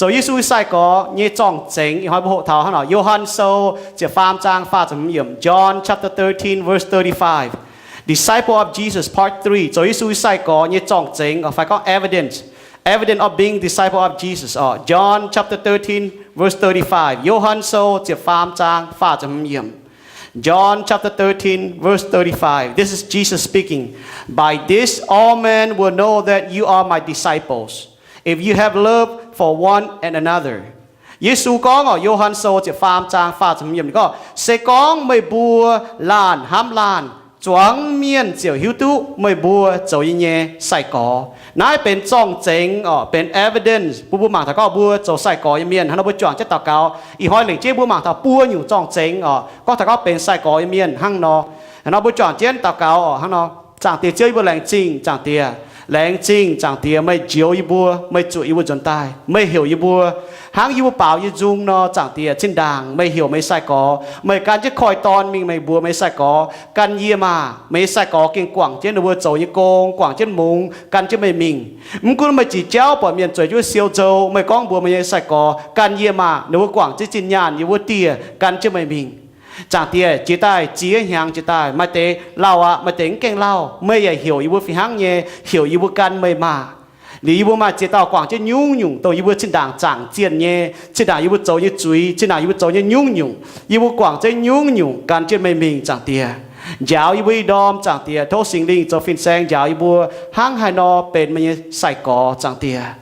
Zoux Yesu sai-gorx nyei zorng-zengx ih hnoi mbuo hoqc taux hnangv nor, Yo^han Sou ziepc faam zaang faah ziepc hmz yiemc, John chapter thirteen, verse thirty-five. Disciple of Jesus, part three, zoux Yesu sai-gorx nyei zorng-zengx, fai gorngv evidence, evidence of being disciple of Jesus, orqc. John chapter thirteen, verse thirty-five. Yo^han Sou ziepc faam zaang faah ziepc hmz yiemc. John chapter thirteen, verse thirty-five. This is Jesus speaking. By this, all men will know that you are my disciples, if you have love for one and another. Yesu gorngv orqc, Yo^han Sou ziepc faam zaang faah ziepc hmz yiemc gorngv, Se gorngv meih mbuo laanh hnamv laanh, zuangx mienh ziouc hiuv duqv meih mbuo zoux yie nyei sai-gorx. Naaiv benx zorng-zengx orqc, benx evidence bun mbuo mangc taux gorngv mbuo zoux sai-gorx nyei mienh. Hnangv nor mbuo juangc jienv daux gaux. Ih hnoi lengc jeiv mbuo mangc taux buo nyungc zorng-zengx orqc. Gorngv taux gorngv benx sai-gorx nyei mienh hnangv nor. Hnangv nor mbuo juangc jienv daux gaux orqc. Hnangv nor, Zaangc Diex Ziouv, yie mbuo laengz zingh, Zaangc Diex. Laengz zingh, Zaangc Diex, meih njoux yie mbuo, meih zuoqc yie mbuo nzuonx daaih, meih heuc yie mbuo hnangv yie mbuo baaux nyei nzung nor. Zaangc Diex, zinh ndaangc meih heuc meih nyei sai-gorx, meih gan jienv koiv-dorn mingh meih mbuox meih nyei sai-gorx, Gan yie maah! Meih nyei sai-gorx gengh guangc jienv ninh mbuo zoux nyei gong, guangc jienv mungz, gan jienv meih mingh. Mv gunv meih jiex jauv buatc mienh zueiz jienv wuov siou nzou, meih gorngv mbuox meih nyei sai-gorx, Gan yie maah! Ninh mbuo guangc jienv zinh nyaanh yiem wuov dieh, gan jienv meih mingh. Zaangc Diex, jiex daaih ziex hnyangx jiex daaih, maaih deix lauh aqv, maaih deix mv gaengh lauh, meih yaac heuc yie mbuo fih hnangv nyei, heuc yie mbuo gan meih maah! Liuz yie mbuo maaih ziex dauh guangc jienv nyungc-nyungc, dongh yie mbuo zinh ndaangc zaangc zienh nyei, zinh ndaangc yie mbuo zoux nyei zuiz, zinh ndaangc yie mbuo zoux nyei nyungc-nyungc, yie mbuo guangc jienv nyungc-nyungc gan jienv meih mingh, Zaangc Diex. Njaaux yie mbuo ih ndorm, Zaangc Diex, tov Singx Lingh zoux fin-saeng njaaux yie mbuo hnangv haaix nor benx meih nyei sai-gorx, Zaangc Diex.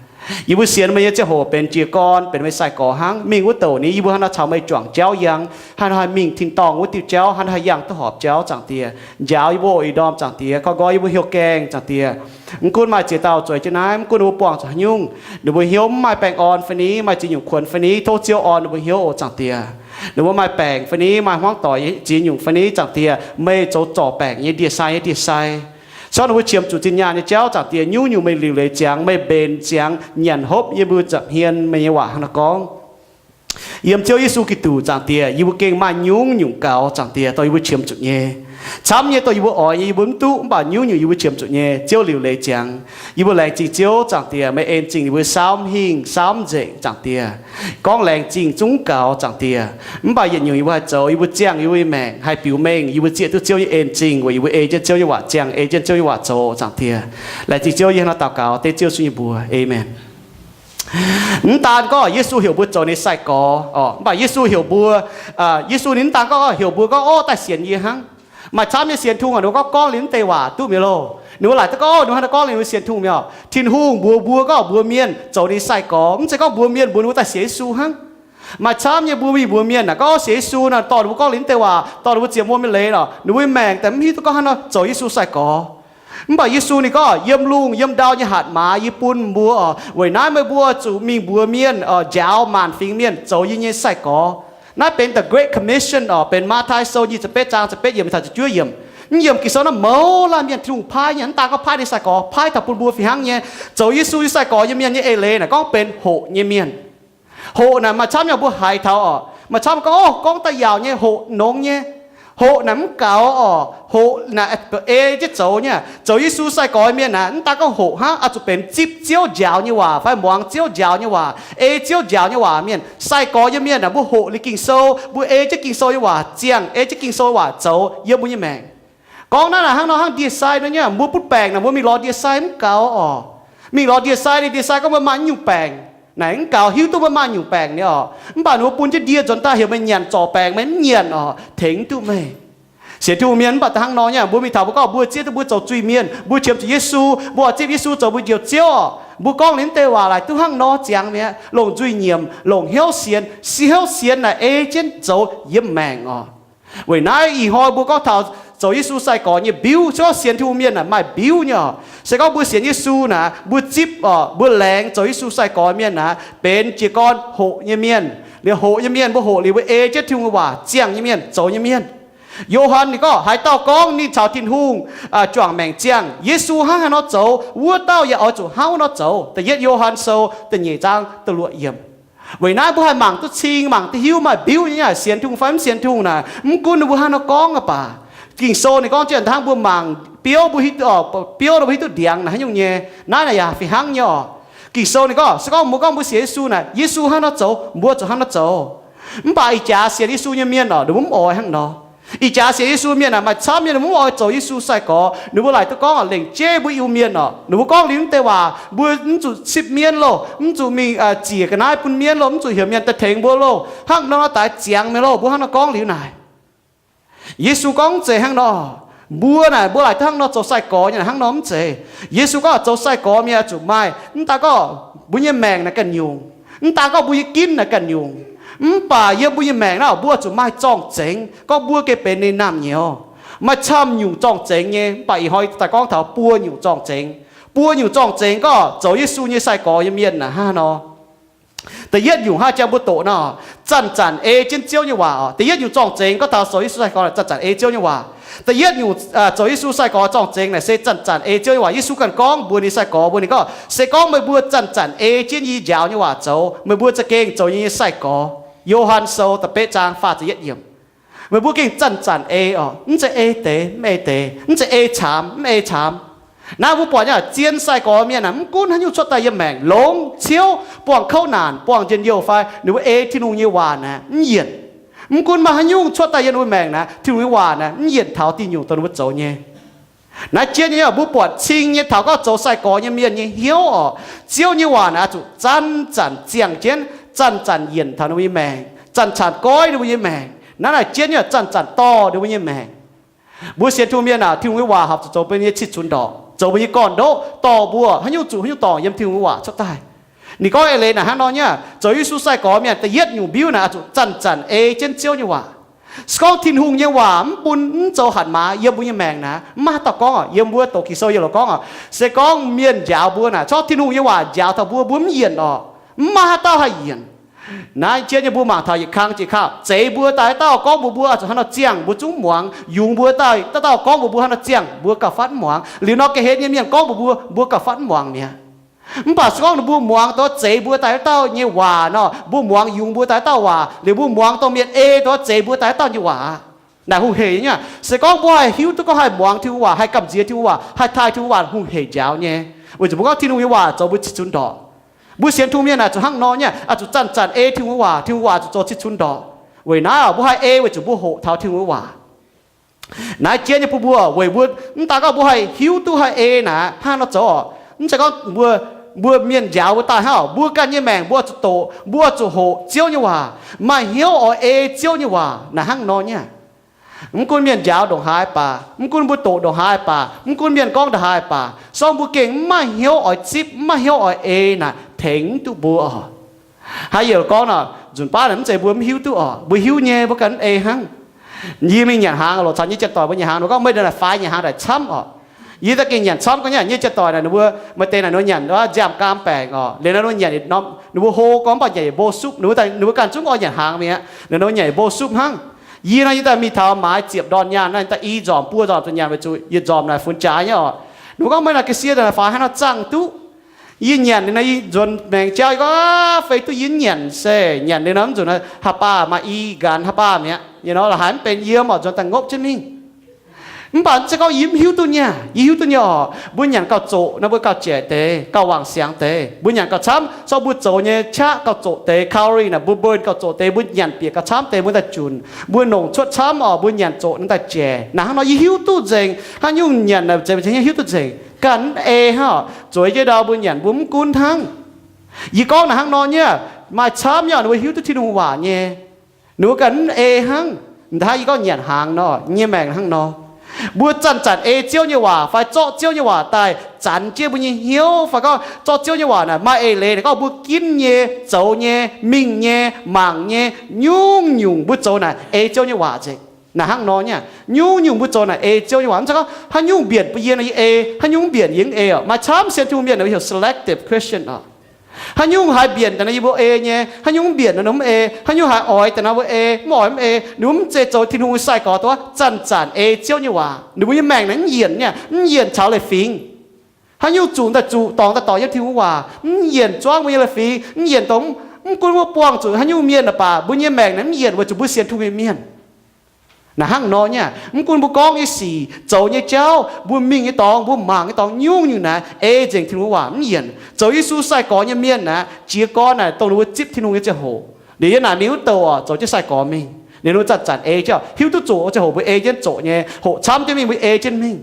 Yie mbuo sienx meih nyei ziangh hoc benx jiez gorn, benx meih nyei sai-gorx hnangv. Mingh wuov douc ni yie mbuo hnangv nor caux meih juangc jauv yangh, hnangv nor haih mingh tin-dorngh wuov diuh jauv, hnangv nor haih yangh duqv horpc jauv, Zaangc Diex. Njaaux yie mbuo ih ndorm, Zaangc Diex, koi nqoi yie mbuo hnyouv gaengh, Zaangc Diex. Mv gunv maaih ziex dauh zueiz jienv naaiv, mv gunv ninh mbuo buangh zuqc haaix nyungc, ninh mbuo hnyouv mv maaih baengh orn fai ni, maaih ziex nyungc kuonx fai ni, tov Ziouv orn ninh mbuo hnyouv oc, Zaangc Diex. Ninh mbuo maaih baengc fai ni, maaih hmuangv doic ziex nyungc fai ni, Zaangc Diex, meih zoux zorc baengc nyei ndie-sai nyei ndie-sai. Corc ninh mbuo qiemx zuqc zinh nyaanh nyei jauv, Zaangc Diex, nyungc-nyungc meih liuc leiz ziangx, meih mbenc ziangx, nyanc hopv yie mbuo nza'hmien, meih nyei waac hnangv nor gorngv. Yiem Ziouv Yesu Giduc, Zaangc Diex, yie mbuo gengh maaih nyungc-nyungc gaux, Zaangc Diex, dongh yie mbuo qiemx zuqc nyei. Camv nyei dongh yie mbuo oix nyei yie mbuo mv duqv, mv baac nyungc-nyungc yie mbuo qiemx zuqc nyei, Ziouv liuc leiz ziangx. Yie mbuo laengz zingh Ziouv, Zaangc Diex, meih en zingh ninh mbuo saamv hingh saamv nzengc, Zaangc Diex. Gorngv laengz zingh zungv gaux, Zaangc Diex. Mv baac yietc nyungc yie mbuo haih zoux, yie mbuo ziangh yie mbuo nyei maengc haih biux mengh, yie mbuo zieqv duqv Ziouv nyei en zingh weic yie mbuo ei jienv Ziouv nyei waac ziangh, ei jienv Ziouv nyei waac zoux, Zaangc Diex. Laengz zingh Ziouv, yie hnangv nor daux gaux dengv Ziouv Yesu nyei mbuox. Aamen. Mv daan gorngv Yesu heuc mbuo zoux ninh nyei sai-gorx orqc, mv baac Yesu heuc mbuo, Yesu ninh mv daan gorngv heuc mbuo gorngv, Ov, daaih sienx yie hnangv. Maaih camv nyei sienx Tin-Hungh ninh mbuo gorngv, gorngv liuz mv deix waac duqv mi'aqv loh. Ninh mbuo laaic duqv gorngv, ninh mbuo hnangv nor gorngv liuz mbuo sienx Tin-Hungh mi'aqv. Tin-Hungh mbuox mbuo gorngv mbuox mienh zoux ninh nyei sai-gorx, mv zeiz gorngv mbuox mienh mbuox ninh mbuo daaih sienx Yesu hnangv. Maaih camv nyei mbuo mingh mbuox mienh naaic gorngv sienx Yesu nor, dorh ninh mbuo gorngv liuz mv deix waac, dorh ninh mbuo ziepc muoz mingh leiz nor, ninh mbuo nyei maengc daaih mv hiuv duqv gorngv hnangv nor zoux Yesu sai-gorx. Mv baac Yesu ninh gorngv, Yiem lungh yiem ndau nyei hatc maaz yie bun mbuo oc. Weic naaiv meih mbuo zuqc mingh mbuox mienh, njaaux maanc fingx mienh zoux yie nyei sai-gorx. Naaiv benx the Great Commission oc, benx Matv^taai Sou nyic ziepc betv zaang ziepc betv yiemc taux ziepc juov yiemc. Mv yiemc Ging-Sou naaiv mouz laanh mienh Tin-Hungh paaiv nyei, mv daan gorngv paaiv ninh sai-gorx, paaiv taux bun mbuo fih hnangv nyei. Zoux Yesu nyei sai-gorx nyei mienh nyei eix leiz naaic gorngv benx hoqc nyei mienh. Hoqc naaic maaih camv nyei mbuo haiz taux oc. Maaih camv gorngv, Ov, gorngv daaih yaauc nyei, hoqc nongx nyei. Hoqc naaic mv gaux oc. Hoqc naaic ei jienv zoux nyei. Zoux Yesu sai-gorx mienh naaic mv daan gorngv hoqc hnangv, oix zuqc benx zipv Ziouv njaaux nyei waac fai muangx Ziouv njaaux nyei waac, ei Ziouv njaaux nyei waac mienh. Sai-gorx nyei mienh naaic mbuo hoqc liuz Ging-Sou, mbuo ei jienv Ging-Sou nyei waac ziangh, ei jienv Ging-Sou nyei waac zoux yiem mbuo nyei maengc. Gorngv naaiv naaic hnangv nor hnangv ndie-sai nor nyei, mbuo butv baengc naaic mbuo mingh lorz ndie-sai mv gaux oc. Mingh lorz ndie-sai, ndie-sai gorngv mbuo maaih nyungc baengc naaic mv gaux, hiuv duqv mbuo maaih nyungc baengc nyei oc. Mv baac ninh mbuo bun jienv ndie nzuonx daaih heuc meih nyanc zorc baengc, meih mv nyanc oc, tengx duqv meih. Sienx Tin-Hungh mienh mv baac da'hnangv nor nyei, mbuo mingh taux mbuo gorngv mbuo zieqv duqv mbuo zoux zuiz-mienh, mbuo qiemx zuqc Yesu, mbuo oix zipv Yesu zoux mbuo Njoux Ziouv oc. Mbuo gorngv liuz mv deix waac laaic duqv hnangv nor ziangx mi'aqv, longc nzuih nyiemc, longc hnyouv sienx, sienx hnyouv sienx naaic ei jienv zoux yiem maengc oc. Weic naaiv ih hnoi mbuo gorngv taux zoux Yesu sai-gorx nyei mbiuv, se gorngv sienx Tin-Hungh mienh naaic maaih mbiuv nyei oc. Se gorngv mbuo sienx Yesu naaic, mbuo zipv oc, mbuo laengz zoux Yesu sai-gorx mienh naaic, benx jiez gorn hoqc nyei mienh. Liuz hoqc nyei mienh, mbuo hoqc liuz mbuo ei jienv Tin-Hungh waac ziangh nyei mienh, zoux nyei mienh. Yo^han ninh gorngv, haaix dauh gorngv ninh caux Tin-Hungh juangc maengc ziangh, Yesu hnangv haaix nor zoux, wuov dauh yaac oix zuqc hnangv wuov nor zoux. Da'yietv Yo^han Sou da'nyeic zaang da'luoqc yiemc. Weic naaiv mbuo haih mangc duqv cing, mangc duqv hiuv, maaih mbiuv nyei, sienx Tin-Hungh fai mv sienx Tin-Hungh naaic, mv gunv ninh mbuo hnangv nor gorngv aqv baac, Ging-Sou ninh gorngv jienv hnangv mbuo mangc biouv, mbuo hiuv, biouv nor mbuo hiuv duqv ndiangx naaic haaix nyungc nyei. Naaiv naaic yaac fih hnangv nyei oc. Ging-Sou ninh gorngv, se gorngv mbuo gorngv mbuo sienx Yesu naaic, Yesu hnangv nor zoux, mbuo zuqc hnangv nor zoux. Mv baac ih jaax sienx Yesu nyei mienh orqc, ninh mbuo mv oix hnangv nor. Ih jaax sienx Yesu mienh naaic maaih camv nyei, ninh mbuo mv oix zoux Yesu sai-gorx. Ninh mbuo laaic duqv gorngv lengc jeiv mbuo Iu-Mienh orqc, ninh mbuo gorngv liuz mv deix waac, mbuo mv zuqc sipv mienv loh, mv zuqc mingh ziec ga'naaiv bun mienv loh, mv zuqc heuc mienh daaih tengx mbuo loh, hnangv nor daaih ziangx mienh loh, mbuo hnangv nor gorngv liuz naaic. Yesu gorngv mv zeiz hnangv nor. Mbuo naaic, mbuo laaic duqv hnangv nor zoux sai-gorx nyei naaic, hnangv nor mv zeiz. Yesu gorngv zoux sai-gorx mienh zuqc maaih, mv daan gorngv mbuo nyei maengc naaic ganh nyungc, mv daan gorngv mbuo nyei ginv naaic ganh nyungc, mv baac yiem mbuo nyei maengc naaic mbuo zuqc maaih zorng-zengx, gorngv mbuo gengh benx ninh naamh nyouz. Maaih camv nyungc zorng-zengx nyei, mv baac ih hnoi daaih gorngv taux buo nyungc zorng-zengx. Buo nyungc zorng-zengx gorngv zoux Yesu nyei sai-gorx nyei mienh naaic hnangv nor. Da'yietv nyungc hnangv jang mbuo doqc nor, zanc-zanc ei jienv Ziouv nyei waac oc. Da'yietv nyungc zorng-zengx gorngv taux zoux Yesu sai-gorx naaic zanc-zanc ei Ziouv nyei waac. Da'yietv nyungc zoux Yesu sai-gorx zorng-zengx naaic se zanc-zanc ei Ziouv nyei waac. Yesu ganh gorngv mbuox ninh sai-gorx mbuo, ninh gorngv, se gorngv meih mbuo zanc-zanc ei jienv yie njaaux nyei waac zoux, meih mbuo za'gengh zoux yie nyei sai-gorx. Yo^han Sou da'betv zaang faah ziepc yietv yiemc. Meih mbuo gengh zanc-zanc ei oc. Mv zeiz ei deix mv ei deix, mv zeiz ei caamx mv ei caamx. Naaiv mbuo buatc nyei zien sai-gorx mienh aah, mv gunv haaix nyungc cuotv daaih yiem maengc, longx, ciouv, buangh kouv naanc, buangh njien-youh fai, ninh mbuo ei Tin-Hungh nyei waac naaic mv yienc. Mv gunv maaih haaix nyungc cuotv daaih yiem ninh mbuo maengc naaic, Tin-Hungh nyei waac naaic mv yienc taux diuh nyungc dongh ninh mbuo zoux nyei. Naaiv jien nyei mbuo buatc cing nyei taux gorngv zoux sai-gorx nyei mienh nyei hnyouv oc. Ziouv nyei waac naaic oix zuqc zanc-zanc ziangh jienv, zanc-zanc yienc taux ninh mbuo nyei maengc, zanc-zanc goiv ninh mbuo nyei maengc. Naaiv naaic jien nyei zanc-zanc dorh ninh mbuo nyei maengc. Mbuo sienx Tin-Hungh mienh aah, Tin-Hungh nyei waac horpc zuqc zoux mbuo nyei cih cunx ndorqc, zoux mbuo nyei gorn-ndoqv, dorh mbuo haaix nyungc zuqc haaix nyungc dorngc yiem Tin-Hungh nyei waac cuotv daaih. Ninh gorngv eix leiz naaic hnangv nor nyei, zoux Yesu sai-gorx mienh da'yietv nyungc mbiuv naaic oix zuqc zanc-zanc ei jienv Ziouv nyei waac. Se gorngv Tin-Hungh nyei waac mv bun, mv zoux hatc maaz yiem mbuo nyei maengc naaic, mv maaih haaix dauh gorngv oc. Yiem mbuo doqc Ging-Sou yie loc gorngv oc, se gorngv mienh njaaux mbuo naaic, corc Tin-Hungh nyei waac njaaux taux mbuo, mbuo mv yienc oc. Mv maaih haaix dauh haih yienc. Naaiv jien nyei mbuo mangc taux yietc kang jiex kangv zeix mbuo daaih haaix dauh gorngv mbuox mbuo oix zuqc hnangv nor ziangh, mbuo zungv muangx. Yungz mbuo daaih dauh dauh gorngv mbuox mbuo hnangv nor ziangh, mbuo gauh fatv mv muangx. Liuz nor ga'hlen nyei mienh gorngv mbuox mbuo, mbuo gauh fatv mv muangx mi'aqv. Mv baac se gorngv ninh mbuo muangx dongh zeix mbuo daaih wuov dauh nyei waac nor, mbuo muangx yungz mbuo daaih wuov dauh waac, liuz mbuo muangx dongh mienh ei dongh zeix mbuo daaih wuov dauh nyei waac, naaic hungh heic nyei aqv. Se gorngv mbuo haih hiuv duqv gorngv haih muangx Tin-Hungh waac, haih gamh nziex Tin-Hungh waac, haih taaih Tin-Hungh waac, hungh heic njaaux nyei. Weic zuqc mbuo gorngv Tin-Hungh nyei waac zoux mbuo cih cunx ndorqc. Mbuo sienx Tin-Hungh mienh naaic zuqc hnangv nor nyei aqv, zuqc zanc-zanc ei Tin-Hungh waac, Tin-Hungh waac zuqc zoux cih cunx ndorqc. Weic naaiv mbuo haih ei weic zuqc mbuo hoqc taux Tin-Hungh waac. Naaiv jien nyei bun mbuo, weic mbuo mv daan gorngv mbuo haih hiuv duqv haih ei naaic hnangv nor zoux oc. Mv zeiz gorngv mbuo, mbuo mienh njaaux mbuo daaih hnangv oc. Mbuo ganh nyei maengc mbuo zuqc doqc, mbuo zuqc hoqc Ziouv nyei waac, maaih hnyouv oix ei Ziouv nyei waac naaic hnangv nor nyei aqv. Mv gunv mienh njaaux ndongc haaix baac, mv gunv mbuo doqc ndongc haaix baac, mv gunv mienh gorngv ndongc haaix baac, se gorngv mbuo gengh mv maaih hnyouv oix zipv, mv maaih hnyouv oix ei naaic, tengx mv duqv mbuo oc. Haaix yie gorngv nor, nzunc baav naaic mv zeiz mbuo mv hiuv duqv oc. Mbuo hiuv nyei, mbuo ganh mv ei hnangv. Yie mingh nyanc hnaangx loc, caux nyei janx-doic mbuo nyanc hnaangx, ninh gorngv, meih ndongc naaic faix nyanc hnaangx daaih camv oc. Yie daaih gengh nyanc camv gorngv nyei, nyei janx-doic naaic ninh mbuo maaih deix naaic ninh mbuo nyanc nziaamv-gaam baengc oc. Liuz naaic ninh mbuo nyanc, ninh mbuo hlo gorngv mv baac nyanc yietc mbo soup, ninh mbuo ganh zungv oix nyanc hnaangx mi'aqv. Ninh mbuo nyanc yietc mbo soup hnangv. Yie nor yie daaih mingh taux maaiz ziepc ndorn nyaanh naaiv, daaih i nzormc buo nzormc zuqc nyanc weic zuqc yietc nzormc naaic funx jaax nyei oc. Ninh mbuo gorngv, meih naaic ga'sie daaih naaic faix haaix nor zangh duqv. Yie nyanc liuz nor yie nzuonx maengx jauv, yie gorngv, fei duqv yie mv nyanc se nyanc liuz nor mv nzunc naaic haaix baac maaih i nqanx haaix baac mi'aqv. Yie nor la'haiz mv benx yiem oc, nzuonx daaih ngopv jienv mingh. Mv baac mv zeiz gorngv yie mv hiuv duqv nyei aqv. Yie hiuv duqv nyei oc. Mbuo nyanc gauh zoqc nor mbuo gauh jaic deix, gauh wangc siangx deix. Mbuo nyanc gauh camv, se gorngv mbuo zoux nyei qaqv gauh zoqc deix, calorie naaic mbuo burn gauh zoqc deix, mbuo nyanc bieqc gauh camv deix mbuo daaih junc. Mbuo nongc cuotv camv oc, mbuo nyanc zoqc nor daaih jaic. Naaic hnangv nor yie hiuv duqv nzengc. Haaix nyungc nyanc naaic zeiz hiuv duqv nzengc. Ganh mv ei hnangv oc. Zueiz jienv ndau mbuo nyanc mbuo mv gunv hnangv. Yie gorngv naaic hnangv nor nyei aqv, maaih camv nyei oc, ninh mbuo hiuv duqv Tin-Hungh waac nyei. Ninh mbuo ganh mv ei hnangv. M'daaih yie gorngv nyanc hnaangx nor, nyei maengc hnangv nor. Mbuo zanc-zanc ei Ziouv nyei waac fai zorqv Ziouv nyei waac daaih zanx jienv mbuo nyei hnyouv fai gorngv zorqv Ziouv nyei waac naaic maaih eix leiz naaic gorngv mbuo ginv nyei, zoux nyei, mingh nyei, mangc nyei, nyungc-nyungc mbuo zoux naaic ei Ziouv nyei waac nzengc. Naaic hnangv nor nyei aqv, nyungc-nyungc mbuo zoux naaic ei Ziouv nyei waac. Mv zeiz gorngv haaix nyungc mbienc bun yie nor yie ei, haaix nyungc mv mbienc yie mv ei oc. Maaih camv sienx Tin-Hungh mienh nor heuc selective Christian oc. Haaix nyungc haiz mbienc daaih nor yie mbuo ei nyei, haaix nyungc mv mbienc nor mv ei, haaix nyungc haiz oix daaih nor mbuo ei, mv oix mv ei. Ninh mbuo mv zeiz zoux Tin-Hungh nyei sai-gorx duqv zanc-zanc ei Ziouv nyei waac. Ninh mbuo nyei maengc naaic mv yienc nyei aqv, mv yienc caux leiz-fingx. Haaix nyungc zuqc daaih zuqc, dorngc daaih dorngc yiem Tin-Hungh waac, mv yienc zuangv mbuo nyei leiz-fingx, mv yienc dongh, mv gunv wuov buangh zuqc haaix nyungc mienh baac mbuo nyei maengc naaic mv yienc weic zuqc mbuo sienx Tin-Hungh nyei mienh. Naaic hnangv nor nyei aqv. Mv gunv mbuo gorngv nyei sic, zoux nyei jauv, mbuo mingh nyei dorngx, mbuo mangc nyei dorngx, nyungc-nyungc naaic ei nzengc Tin-Hungh nyei waac, mv yienc. Zoux Yesu sai-gorx nyei mienh naaic, jiez gorn naaic dongh ninh mbuo zipv Tin-Hungh nyei ziangh hoc, ninh yiem naaic mingh wuov douc oc, zoux jienv sai-gorx mingh. Ninh mbuo zanc-zanc ei jienv, hiuv duqv zoqc ziangh hoc mbuo ei jienv zoqc nyei, hoqc camv jienv mingh mbuo ei jienv mingh.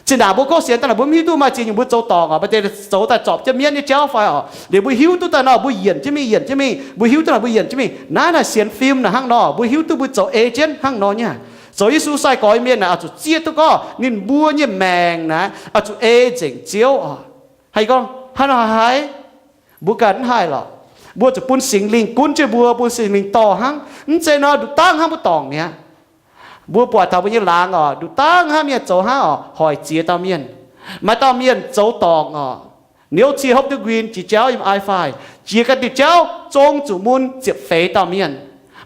Zinh ndaangc mbuo kouv sienx daaih naaic, mbuo mv hiuv duqv maaih ziex nyungc mbuo zoux dorngc oc, maaih deix zoux daaih zorpc jienv mienv nyei jauv fai oc. Liuz mbuo hiuv duqv daaih nor, mbuo yienc jienv mingh, yienc jienv mingh, mbuo hiuv duqv naaic mbuo yienc jienv mingh. Naaiv naaic sienx fim naaic hnangv nor, mbuo hiuv duqv mbuo zoux ei jienv hnangv nor nyei aqv. Zoux Yesu sai-gorx nyei mienh naaic oix zuqc zieqv duqv gorngv ninh mbuo nyei maengc naaic oix zuqc ei nzengc Ziouv oc. Haih gorngv, haaix nor haiz? Mbuo ganh mv haih lorqc. Mbuo zuqc bun Singx Lingh gunv jienv mbuo, bun Singx Lingh dorh hnangv. Mv zeiz nor, nduqc dangv hnangv mbuo dorngc mi'aqv. Mbuo buatc taux mbuo nyei laangz oc, nduqc dangv hnangv mienh zoux hnangv oc, hoic ziex dauh mienh. Maaih dauh mienh zoux dorngc oc, niouv cie hopv duqv nquin jiex jauv yiem ai faih, jiex ganh diuh jauv zong zuqc mun ziepc feix dauh mienh.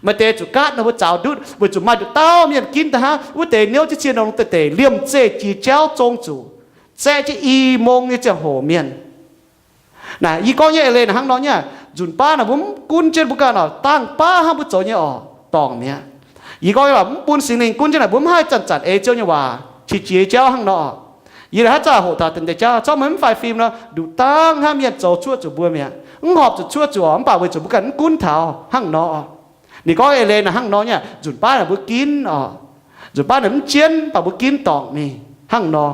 Maaih deix zuqc gaatv nor mbuo zaux ndutv, weic zuqc maaih nduqc dauh mienh ginv daaih hnangv, wuov deix niouv jienv cie nor deix deix liemh zeih jiex jauv zong zuqc, zaeqv jienv i mong nyei ziangh hoc mienh. Naaic yie gorngv nyei eix leiz naaic hnangv nor nyei aqv. Nzunc baav naaic mbuo mv gunv jienv mbuo ganh oc, dangh baav hnangv mbuo zoux nyei oc, dorngc mi'aqv. Yie gorngv nyei lorqc, mv bun Singx Lingh gunv jienv naaic, mbuo mv haih zanc-zanc ei Ziouv nyei waac, qiex jiez jauv hnangv nor oc. Yie naaic haaix zanc hoqc taux deix jauv, zorqv meih mv faix fim nor, nduqc dangh hnangv mienh zoux cuoqv zuqc mbuo mi'aqv. Mv horpc zuqc cuoqv zuqc oc, mv baac weic zuqc mbuo ganh mv gunv taux hnangv nor oc. Ninh gorngv eix leiz naaic hnangv nor nyei aqv. Nzunc baav naaic mbuo ginv oc, nzunc baav naaic mv jienv, mv baac mbuo ginv dorngc mingh hnangv nor.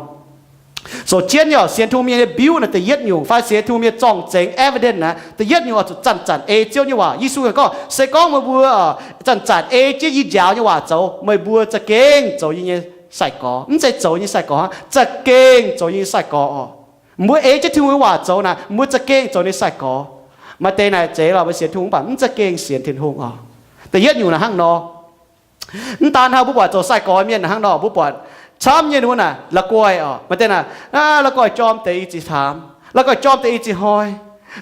So jienv nyei oc, sienx Tin-Hungh mienh nyei mbiuv naaic da'yietv nyungc, fai sienx Tin-Hungh mienh zorng-zengx evidence naaic, da'yietv nyungc oix zuqc zanc-zanc ei Ziouv nyei waac. Yesu ganh gorngv, se gorngv meih mbuo zanc-zanc ei jienv yie njaaux nyei waac zoux, meih mbuo za'gengh zoux yie nyei sai-gorx. Mv zeiz zoux nyei sai-gorx hnangv, za'gengh zoux yie nyei sai-gorx oc. Mbuo ei jienv Tin-Hungh nyei waac zoux naaic, mbuo za'gengh zoux ninh sai-gorx. Maaih deix naaic zeiz lorqc, mbuo sienx Tin-Hungh mv baac mv za'gengh sienx Tin-Hungh oc. Da'yietv nyungc naaic hnangv nor. Mv daan hnangv, mbuo buatc zoux sai-gorx mienh hnangv nor, mbuo buatc camv nyei ninh mbuo naaic la'guaih oc. Maaih deix naaic, la'guaih jorm deix i ziex taamx, la'guaih jorm deix i ziex hnoi,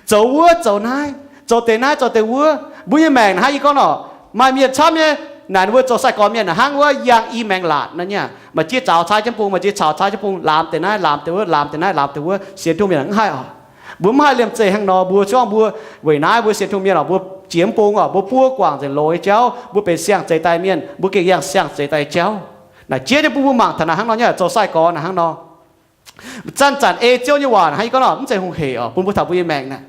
zoux wuov zoux naaiv, zoux deix naaiv zoux deix wuov. Mbuo nyei maengc naaic hnangv yie gorngv nor, maaih mienh camv nyei naaic ninh mbuo zoux sai-gorx mienh naaic hnangv wuov yangh i maengx laatc nor nyei aqv. Maaih ziex caux cai jienv bung, maaih ziex caux cai jienv bung, laamz deix naaiv laamz deix wuov, laamz deix naaiv laamz deix wuov. Sienx Tin-Hungh mienh mv haih oc. Mbuo mv haih liemh zeih hnangv nor. Mbuo gorngv mbuo weic naaiv mbuo sienx Tin-Hungh mienh oc, mbuo jiex mv bung oc, mbuo buov guangc nzengc loz nyei jauv, mbuo benx siang-zeix daaih mienh, mbuo gengh yangh siang-zeix daaih jauv. Naaic jiex nyei bun mbuo mangc taux naaic hnangv nor nyei aqv, zoux sai-gorx naaic hnangv nor. Zanc-zanc ei Ziouv nyei waac naaic hnangv yie gorngv nor, mv zeiz hungh heic oc, bun mbuo taux mbuo nyei maengc naaic.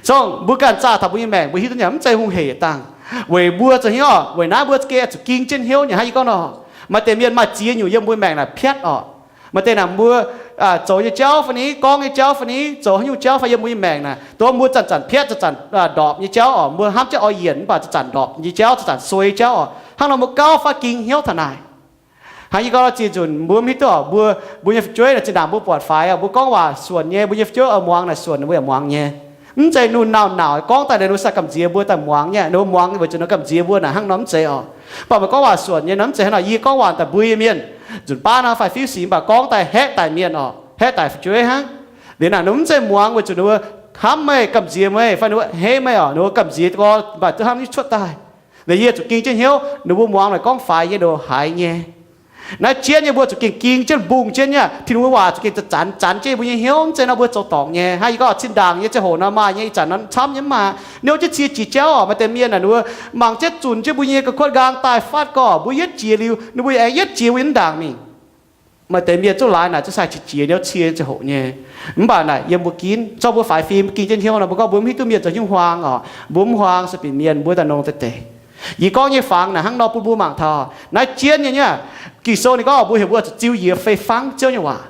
Zorngv mbuo ganh zaah taux mbuo nyei maengc, mbuo hiuv duqv nyei mv zeiz hungh heic dangh. Weic mbuo zoux hnyouv oc, weic naaiv mbuo za'gengh zuqc ging jienv hnyouv nyei hnangv yie gorngv nor. Maaih deix mienh maaih ziex nyungc yiem mbuo maengc naaic piatv oc. Maaih deix naaic mbuo zoux nyei jauv fai ni, gorngv nyei jauv fai ni, zoux haaix nyungc jauv fai yiem mbuo nyei maengc naaic, dongh mbuo zanc-zanc piatv, zanc-zanc ndorpc nyei jauv oc. Mbuo hnamv jienv oix yienc mv baac zanc-zanc ndorpc nyei jauv, zanc-zanc suei jauv oc. Hnangv nor mbuo gauh fai ging hnyouv taux naaic. Hnangv yie gorngv nor, ziex nzunc mbuo mv hiuv duqv oc, mbuo, mbuo nyei fu'jueiv naaic zinh ndaangc mbuo buatc faix oc, mbuo gorngv waac suonc nyei, mbuo nyei fu'jueiv oix muangx naaic suonc, mbuo yaac muangx nyei. Mv zeiz ninh naaic nauc gorngv daaih naaic ninh sai gamh nziex mbuo daaih muangx nyei, ninh mbuo muangx weic zuqc ninh gamh nziex mbuo naaic hnangv nor mv zeiz oc. Mv baac meih gorngv waac suonc nyei nor mv zeiz hnangv nor. Yie gorngv waac daaih mbuo nyei mienh, nzunc baav naaiv fai fiuv sic mv baac gorngv daaih haeqv daic mienh oc, haeqv daic fu'jueiv hnangv. Liuz naaic ninh mv zeiz muangx weic zuqc ninh mbuo hnamv meih, gamh nziex meih, fai ninh mbuo hei meih oc, ninh mbuo gamh nziex gorx mv baac duqv hnamv nyei cuotv daaih. Liuz yie zuqc ging jienv hnyouv, ninh mbuo muangx naaic gorngv faix nyei, ninh mbuo haiz nyei. Naaiv jienv nyei mbuo zuqc gengh ging jienv mbungh jienv nyei aqv. Tin-Hungh nyei waac zuqc gengh zanc-zanc jienv mbuo nyei hnyouv, mv zeiz nor mbuo zoux dorngc nyei. Hnangv yie gorngv zinh ndaangc nyei ziangh hoc nor maaih nyei, ih zanc nor camv nyei mv baac niouv jienv cie jiex jauv oc. Maaih deix mienh naaic ninh mbuo mangc jienv zunc jienv mbuo nyei ga'kuotv nqaang daaih fatv gorx, mbuo yietv jiex liuz ninh mbuo yaac aengx yietv jiex wuov nyei ndaangc mingh. Maaih deix mienh zungv laaix naaic zungv sai qiex jiez niouv cie ziangh hoc nyei. Mv baac naaic yiem mbuo ginv, zorqv mbuo faix fim ging jienv hnyouv nor, mbuo gorngv mbuo mv hiuv duqv mienh zoux hnyouv huaang oc, mbuo mv huaang se binc mienh, mbuo daaih nongx deix deix. Yie gorngv nyei fangx naaic hnangv nor bun mbuo mangc taux naaiv jienv nyei nyei aqv. Ging-Sou ninh gorngv mbuo heuc mbuo zuqc ziux yie fei fangv Ziouv nyei waac.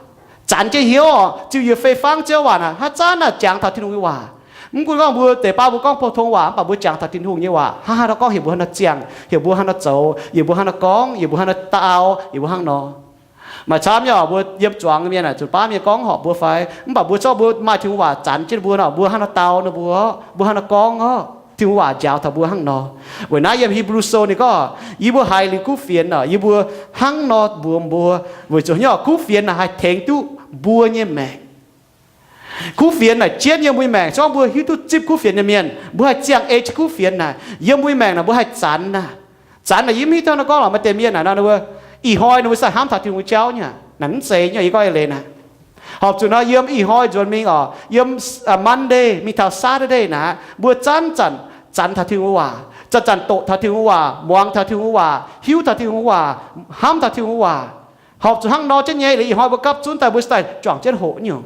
Zanc jienv hnyouv oc, ziux yie fei fangv Ziouv waac naaic, haaix zanc naaic jangx taux Tin-Hungh nyei waac. Mv gunv gorngv mbuo deix baav mbuo gorngv pou-tong waac mv baac mbuo jangx taux Tin-Hungh nyei waac, haaix haaix nor gorngv heuc mbuo haaix nor ziangh, heuc mbuo haaix nor zoux, yie mbuo haaix nor gorngv, yie mbuo haaix nor dau, yie mbuo hnangv nor. Maaih camv nyei oc, mbuo yiem zuangx mienh naaic, zuqc baav mienh gorngv horpc mbuo fai, mv baac mbuo zorqv mbuo maaih Tin-Hungh waac zanc jienv mbuo nor, mbuo hnangv nor dau ninh mbuo, mbuo hnangv nor gorngv oc, Tin-Hungh waac njaaux taux mbuo hnangv nor. Weic naaiv yiem Hipv^lu Sou ninh gorngv, yie mbuo haiz liuz kuv fienx oc, yie mbuo hnangv nor mbuox mbuo, weic zuqc hnyouv kuv fienx naaic haih tengx duqv mbuo nyei maengc. Kuv fienx naaic jienv yiem mbuo nyei maengc, se gorngv mbuo hiuv duqv zipv kuv fienx nyei mienh, mbuo haih ziangh ei jienv kuv fienx naaic yiem mbuo nyei maengc naaic, mbuo haih zanx naaic. Zanx naaic yie mv hiuv duqv nor gorngv lorqc, maaih deix mienh naaic nor ninh mbuo ih hnoi ninh mbuo sai hnamv taux Tin-Hungh nyei jauv nyei aqv. Naaic mv zeiz nyei, yie gorngv eix leiz naaic. Horpc zuqc nor yiem ih hnoi nzuonx mingh oc, yiem Monday mingh taux Saturday naaic, mbuo zanc-zanc zanx taux Tin-Hungh waac. Zanc-zanc doqc taux Tin-Hungh waac, muangx taux Tin-Hungh waac, hiuv taux Tin-Hungh waac, hnamv taux Tin-Hungh waac, horpc zuqc hnangv nor jienv nyei. Liuz ih hnoi mbuo gapv zunv daaih mbuo daaih juangc jienv hoqc nyungc.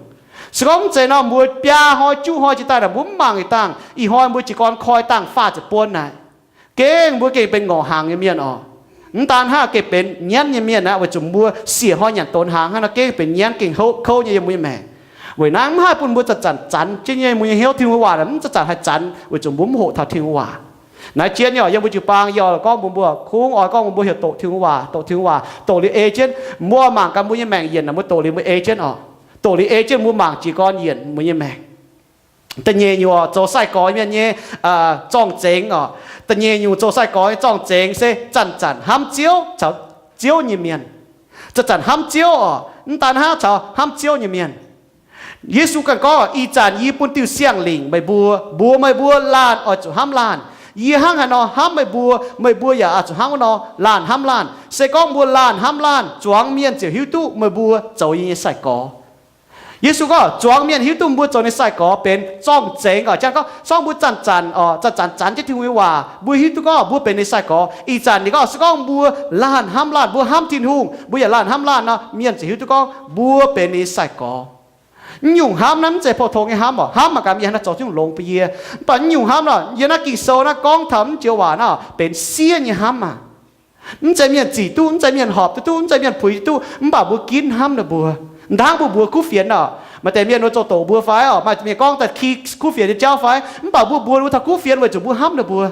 Se gorngv mv zeiz nor, mbuo biaa hnoi juqv hnoi jiex daaih naaic mbuo mv mangc yietc dangh, ih hnoi mbuo jiez gorn koi dangh faah ziepc buon naaic, gengh mbuo gengh benx ngorc hnaangx nyei mienh oc. Mv daan hnangv, gengh benx nyienv nyei mienh aqv, weic zuqc mbuo siec hnoi nyanc donx hnaangx hnangv nor, gengh benx nyienv, gengh houv kouv nyei yiem mbuo nyei maengc. Weic naaiv mv haih bun mbuo zanc-zanc zanc jienv nyei mbuo nyei hnyouv Tin-Hungh waac, mv zanc-zanc haih zanc weic zuqc mbuo mv hoqc taux Tin-Hungh waac. Naaiv jien nyei oc, yiem mbuo jiu-baang yie oix gorngv mbuox mbuo, kungx oix gorngv mbuox mbuo heuc doqc Tin-Hungh waac, doqc Tin-Hungh waac, doqc liuz ei jienv. Mbuo mangc gaax mbuo nyei maengc yienc naaic, mbuo doqc liuz mbuo ei jienv oc. Doqc liuz ei jienv mbuo mangc jiez gorn yienc mbuo nyei maengc. Da'nyeic nyungc oc, zoux sai-gorx mienh nyei zorng-zengx oc. Da'nyeic nyungc zoux sai-gorx nyei zorng-zengx se zanc-zanc hnamv Ziouv caux Ziouv nyei mienh. Zanc-zanc hnamv Ziouv oc, mv daan hnangv, caux hnamv Ziouv nyei mienh. Yesu ganh gorngv, ih zanc yie bun diuh siang-lingc meih mbuo, mbuox meih mbuo laanh oix zuqc hnamv laanh. Yie hnangv haaix nor hnamv meih mbuo, meih mbuo yaac oix zuqc hnangv wuov nor laanh hnamv laanh. Se gorngv mbuo laanh hnamv laanh, zuangx mienh ziouc hiuv duqv meih mbuo zoux yie nyei sai-gorx. Yesu gorngv zuangx mienh hiuv duqv mbuo zoux ninh sai-gorx benx zorng-zengx oc. Jang gorngv, se gorngv mbuo zanc-zanc oc, zanc-zanc zanc jienv Tin-Hungh nyei waac, mbuo hiuv duqv gorngv mbuo benx ninh sai-gorx. Ih zanc ninh gorngv, se gorngv mbuo laanh hnamv laanh, mbuo hnamv Tin-Hungh, mbuo yaac laanh hnamv laanh nor, mienh ziouc hiuv duqv gorngv mbuo benx ninh nyei sai-gorx. Mv nyungc hnamv naaiv mv zeiz pou-tong nyei hnamv oc. Hnamv mangc gaax mienh haih zoux zungv longx bun yie. Mv baac mv nyungc hnamv nor, yiem naaiv Ging-Sou naaiv gorngv taux mv joux waac naaiv benx siev nyei hnamv aqv. Mv zeiz mienh zic duqv, mv zeiz mienh horpc duqv, mv zeiz mienh puix duqv, mv baac mbuo ginv hnamv ninh mbuo. Hnangv mbuo mbuox kuv fienx oc. Maaih deix mienh wuov zoux doqc mbuo fai oc, maaih mienh gorngv daaih ki kuv fienx nyei jauv fai, mv baac mbuo mbuox wuov taux kuv fienx weic zuqc mbuo hnamv ninh mbuo,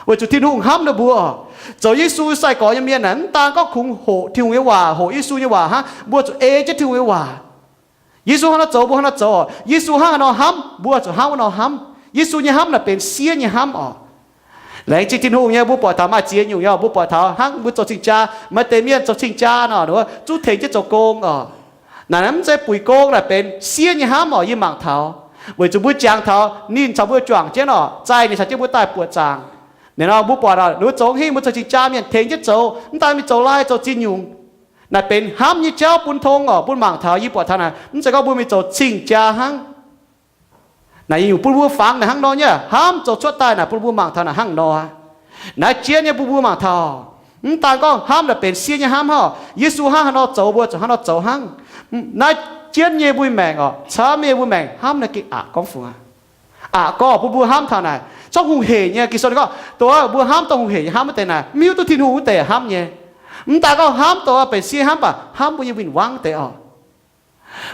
weic zuqc Tin-Hungh hnamv ninh mbuo oc. Zoux Yesu sai-gorx nyei mienh naaic, mv daan gorngv kungx hoqc Tin-Hungh nyei waac, hoqc Yesu nyei waac hnangv, mbuo zuqc ei jienv Tin-Hungh nyei waac. Yesu hnangv nor zoux, mbuo hnangv nor zoux. Yesu hnangv haaix nor hnamv, mbuo zuqc hnangv wuov nor hnamv. Yesu nyei hnamv naaic benx siev nyei hnamv oc. Laengz zingh Tin-Hungh nyei, mbuo buatc taux maaih ziex nyungc nyei, mbuo buatc taux hnangv mbuo zoux cing-jaa, maaih deix mienh zoux cing-jaa nor, zuov tengx jienv zoux gong oc. Naaic mv zeiz buic gong, naaic benx siev nyei hnamv oc. Yie mangc taux, weic zuqc mbuo jangx taux ninh caux mbuo juangc jienv oc, zaih ninh caux jienv mbuo daaih buoqc zaangc. Naaic nor mbuo buatc oc, ninh mbuo zoux hingv, mbuo zoux cing-jaa mienh tengx jienv zoux, mv daan mingh zoux lai zoux ziex nyungc. Naaic benx hnamv nyei jauv bun tong oc, bun mangc taux. Yie buatc taux naaic mv zeiz gorngv mbuo mingh zoux cing-jaa hnangv. Naaic nyungc bun mbuo fangx naaic hnangv nor nyei, hnamv zoux cuotv daaih naaic bun mbuo mangc taux naaic hnangv nor. Naaiv jienv nyei bun mbuo mangc taux, mv daan gorngv hnamv naaic benx siev nyei hnamv hnangv. Yesu hnangv haaix nor zoux, mbuo zuqc hnangv nor zoux hnangv. Naaiv jienv nyei mbuo maengc oc, camv nyei mbuo maengc hnamv naaiv gengh aqc gorngv fungx aqv. Aqc gorngv bun mbuo hnamv taux naaic, zorqv hungh heic nyei. Ging-Sou gorngv, dongh wuov mbuo hnamv dongh hungh heic nyei hnamv wuov deix naaic, mv hiuv duqv Tin-Hungh wuov deix hnamv nyei. Mv daan gorngv hnamv dongh benx siev hnamv baac hnamv mbuo nyei win-wangv deix oc.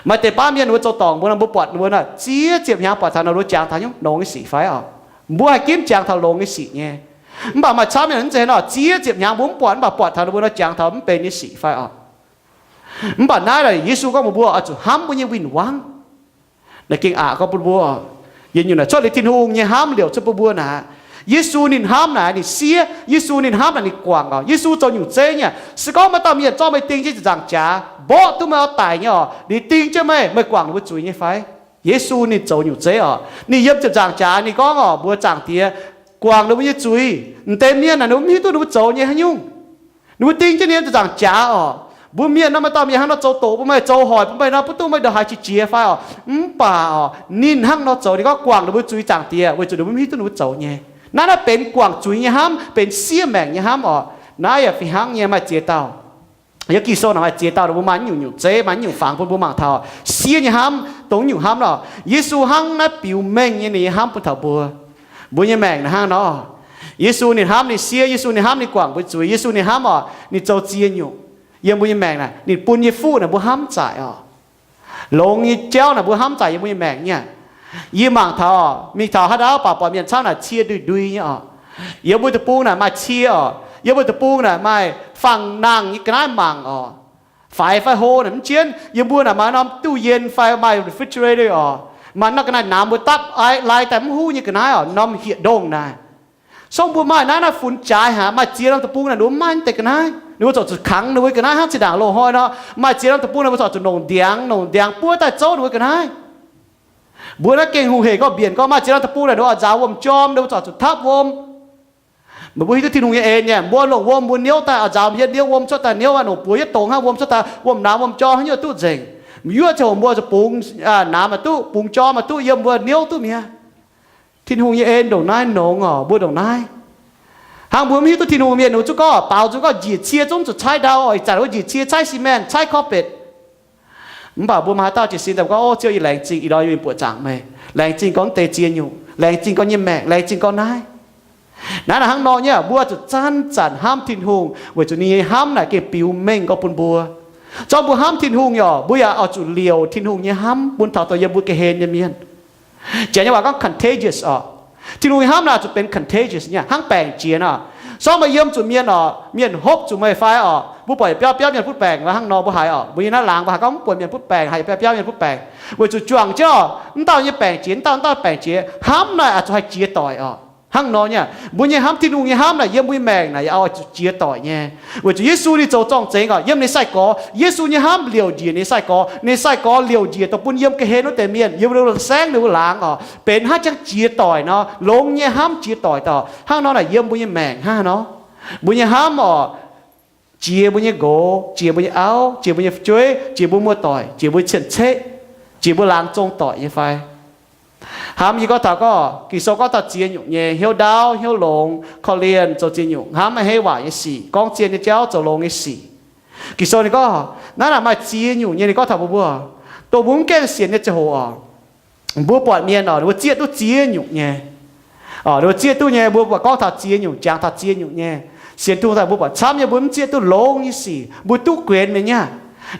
Maaih deix baav mienh wuov zoux dorngc mbuo nor, mbuo buatc ninh mbuo naaic ziex ziepc hnyangx buatc taux naaic, mbuo jangx taux nyungc longx nyei sic fai oc? Mbuo haih ginv jangx taux longx nyei sic nyei. Mv baac maaih camv mienh mv zeiz nor, ziex ziepc hnyangx mbuo mv buatc, mv baac buatc taux ninh mbuo nor jangx taux mv benx nyei sic fai oc? Mv baac naaiv naaic Yesu gorngv mbuox mbuo oix zuqc hnamv mbuo nyei win-wangv. Naaiv gengh aqc gorngv bun mbuo, yietc nyungc naaic cuotv liuz Tin-Hungh nyei hnamv liouc cuotv bun mbuo naaic. Yesu ninh hnamv naaic ninh siev, Yesu ninh hnamv naaic ninh guangc oc. Yesu zoux nyungc zeiv nyei. Se gorngv maaih dauh mienh zorqv meih ding jienv ziepc nzaangc jaax, mborqv duqv meih oix daic nyei oc, ninh ding jienv meih, meih guangc ninh mbuo zuiz nyei fai? Yesu ninh zoux nyungc zeiv oc. Ninh yiem ziepc nzaangc jaax ninh gorngv oc, mbuox Zaangc Diex, guangc ninh mbuo nyei zuiz. M'deix mienh naaic ninh mbuo mv hiuv duqv ninh mbuo zoux nyei haaix nyungc. Ninh mbuo ding jienv ninh yiem ziepc nzaangc jaax oc. Mbuo mienh nor, maaih dauh mienh hnangv nor zoux doqc bun meih, zoux hoic bun meih nor, bun duqv meih ndongc haaix qiex jiez fai oc? Mv baac oc, ninh hnangv nor zoux, ninh gorngv guangc ninh mbuo zuiz, Zaangc Diex, weic zuqc ninh mbuo mv hiuv duqv ninh mbuo zoux nyei. Naaiv naaiv benx guangc zuiz nyei hnamv, benx siev maengc nyei hnamv oc. Naaiv yaac fih hnangv nyei, maaih ziex dauh. Yiem Ging-Sou naaic maaih ziex dauh, ninh mbuo maaih nyungc-nyungc zeiv, maaih nyungc fangx bun mbuo mangc taux siev nyei hnamv, dongh nyungc hnamv nor. Yesu hnangv naaiv biux mengh nyei ninh nyei hnamv bun taux mbuo. Mbuo nyei maengc naaic hnangv nor. Yesu ninh hnamv ninh siev, Yesu ninh hnamv ninh guangc mbuo zuiz, Yesu ninh hnamv oc, ninh zoux ziex nyungc. Yiem mbuo nyei maengc naaic, ninh bun nyei fuqv naaic mbuo hnamv zaaic oc. Longx nyei jauv naaic mbuo hnamv zaaic yiem mbuo nyei maengc nyei. Yie mangc taux oc, mingh taux haaix ndau baac buatc mienh camv naaic cie ndui-ndui nyei oc. Yiem mbuo deic-bung naaic maaih cie oc. Yiem mbuo deic-bung naaic maaih faang-nangh nyei ga'naaiv mangc oc. Faix fai hlo naaic mv jienv. Yiem mbuo naaic maaih norm ตู้เย็น fai maaih refrigerator oc. Maaih norm ga'naaiv namx mbuo dapv lai daaih mv huv nyei ga'naaiv oc, norm hieh ndongh naaic. Song mbuo maaih naaiv, naaiv funx jaaix haic. Maaih ziex norm deic-bung naaic ninh mbuo maiv maaih deix ga'naaiv. Ninh mbuo zorqv zuqc kangx ninh mbuo ga'naaiv hnangv zinh ndaangc loz-hnoi nor. Maaih ziex norm deic-bung naaic mbuo zorqv zuqc nongc ndiangx, nongc ndiangx buov daaih zouv ninh mbuo ga'naaiv. Mbuo naaiv gengh hungh hec gorngv mbienc gorngv maaih ziex norm deic-bung naaic ninh mbuo oix nzaaux wuom-jorm, ninh mbuo zorqc zuqc tapv wuom. Meih mbuo hiuv duqv Tin-Hungh nyei en nyei, mbuo longc wuom mbuo niouv daaih, oix nzaaux hietv niouv wuom cuotv daaih niouv, nongc buoz yietv dongz hnangv wuom cuotv daaih, wuom-namx wuom-jorm haaix nyungc duqv nzengc. Mv yuoqv ziangh hoc mbuo zuqc bungx namx maaih duqv, bungx jorm maaih duqv, yiem mbuo niouv duqv mi'aqv. Tin-Hungh nyei en ndongc naaiv nongx oc, mbuo ndongc naaiv. Hnangv mbuo mv hiuv duqv Tin-Hungh mienh wuov zuqc gorngv baaux nzung gorngv njiec cie zungv zuqc caaiv ndau oc, ih zanc wuov njiec cie caaiv cement, caaiv carpet. Mv baac mbuo maaih haaix dauh jiez sin daaih gorngv, Ov, Ziouv, yie laengz zingh ih ndorm yie mingh buoqc zaangc meih. Laengz zingh gorngv deix ziex nyungc, laengz zingh gorngv nyei maengc, laengz zingh gorngv naaiv. Naaiv naaic hnangv nor nyei, mbuo zuqc zanc-zanc hnamv Tin-Hungh weic zuqc ninh nyei hnamv naaic gengh biux mengh gorngv bun mbuo. Zorqv mbuo hnamv Tin-Hungh nyei oc, mbuo yaac oix zuqc liouc Tin-Hungh nyei hnamv bun taux dongh yiem mbuo ga'hlen nyei mienh. Janx nyei waac gorngv contagious oc. Tin-Hungh nyei hnamv naaic zuqc benx contagious nyei, hnangv baengc jiex nor. Sorng meih yiem zuqc mienh oc, mienh hopv zuqc meih fai oc, mbuo buatc yietc biauv biauv mienh butv baengc, hnangv nor mbuo haiz oc, mbuo nyei naaiv laangz mbuo haiz gorngv mv buatc mienh butv baengc, haiz yietc biauv biauv mienh butv baengc, weic zuqc juangc jienv oc, mv dauh nyei baengc jiex, mv dauh, mv dauh baengc jiex, hnamv naaic oix zuqc haih jiex doic oc. Hnangv nor nyei, mbuo nyei hnamv, Tin-Hungh nyei hnamv naaic yiem mbuo nyei maengc naaic yaac oix zuqc jiex doic nyei. Weic zuqc Yesu ninh zoux zorng-zengx oc, yiem ninh sai-gorx, Yesu nyei hnamv liouc njiec ninh sai-gorx, ninh sai-gorx liouc njiec dongh bun yiem ga'hlen wuov deix mienh, yiem wuov saengv ninh wuov laangz oc, benx hnangv jangx jiex doic nor, longx nyei hnamv jiex doic oc. Hnangv nor naaic yiem mbuo nyei maengc hnangv nor, mbuo nyei hnamv oc, jiex mbuo nyei nqox, jiex mbuo nyei auv, jiex mbuo nyei fu'jueiv, jiex mbuo muoz-doic, jiex mbuo cien-ceqv, jiex mbuo laangz zong doic nyei fai? Hnamv yie gorngv taux gorngv, Ging-Sou gorngv taux ziex nyungc nyei, hnyouv ndaauv, hnyouv longx, korv-lienh, zoux ziex nyungc hnamv maiv heiv waac nyei sic, gorngv zien nyei jauv, zoux longx nyei sic. Ging-Sou ninh gorngv, naaiv naaic maaih ziex nyungc nyei ninh gorngv taux mbuo, mbuo, dongh mbuo mv gaengh sienx nyei ziangh hoc oc, mbuo buatc mienh oc, ninh mbuo zieqv duqv ziex nyungc nyei. Ninh mbuo zieqv duqv nyei, mbuo buatc gorngv taux ziex nyungc, jangx taux ziex nyungc nyei. Sienx Tin-Hungh daaih mbuo buatc camv nyei, mbuo mv zieqv duqv longx nyei sic, mbuo duqv guenx mienh nyei.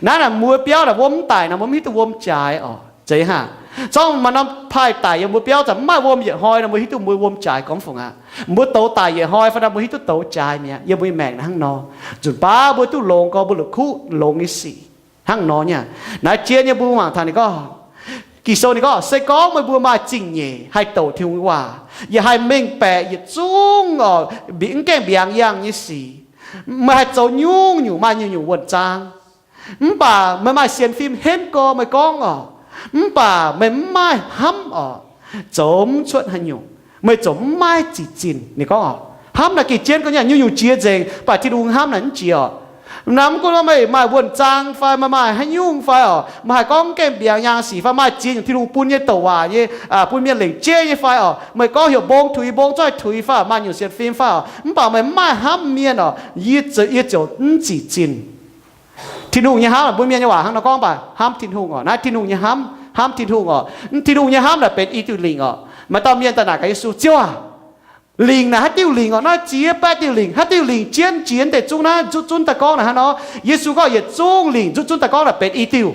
Naaiv naaic mbuo biauv naaic wuom mv daic nor, mbuo mv hiuv duqv wuom jaaix oc. Zeiz hnangv. Zorngv maaih norm paaiv daic yiem mbuo biauv zanc mv maaih wuom yietc hnoi nor, mbuo hiuv duqv mbuo wuom jaaix gorngv fungc aqv. Mbuo douz daic yietc hnoi fai nor, mbuo hiuv duqv douz jaaix mi'aqv. Yiem mbuo nyei maengc hnangv nor, nzunc baav mbuo duqv longx gorngv mbuo la'kuqv longx nyei sic. Hnangv nor nyei. Naaiv jien nyei mbuo mangc taux ninh gorngv, Ging-Sou ninh gorngv, se gorngv meih mbuo maaih zingh nyeic haih douc Tin-Hungh nyei waac, yaac haih mengh baeqc yietc zungv oc, mv gaengh mbiaangx yangh nyei sic, meih haih zoux nyungc-nyungc maaih nyungc-nyungc wuonh zaang. Mv baac meih maaih sienx fim henv gorx meih gorngv oc, mv baac meih mv maaih hnamv oc, zoux mv cuotv haaix nyungc, meih zoux mv maaih zic zinh. Ninh gorngv oc, hnamv naaic gengh jienv gorngv nyei, nyungc-nyungc jiex nzengc, mv baac Tin-Hungh hnamv naaic mv jiex oc. Naaiv mv gunv meih maaih wuonh zaang fai meih maaih haaix nyungc fai oc, meih haih gorngv mv gaengh mbiaangx yangh sic fai maaih ziex nyungc Tin-Hungh bun nyei douc waac nyei, bun mienh lengc jeiv nyei fai oc, meih gorngv heuc mbong tuix mbong zoi tuix fai maaih nyungc sienx fim fai oc, mv baac meih mv maaih hnamv mienh oc, yie ziouc mv zic zinh. Tin-Hungh nyei hnamv, mbuo mienh nyei waac hnangv nor gorngv, mv baac hnamv Tin-Hungh oc. Naaiv Tin-Hungh nyei hnamv, hnamv Tin-Hungh oc. Tin-Hungh nyei hnamv naaic benx i diuh lingc oc. Maaih dauh mienh daaih naaic gaax Yesu, Ziouv aac, lingc naaic haaix diuh lingc oc? Naaiv ziex baeqv diuh lingc, haaix diuh lingc jienv jiex deix zungv naaiv nzutv zunv daaih gorngv naaic hnangv nor? Yesu gorngv, yietc zungv lingc nzutv zunv daaih gorngv naaic benx i diuh.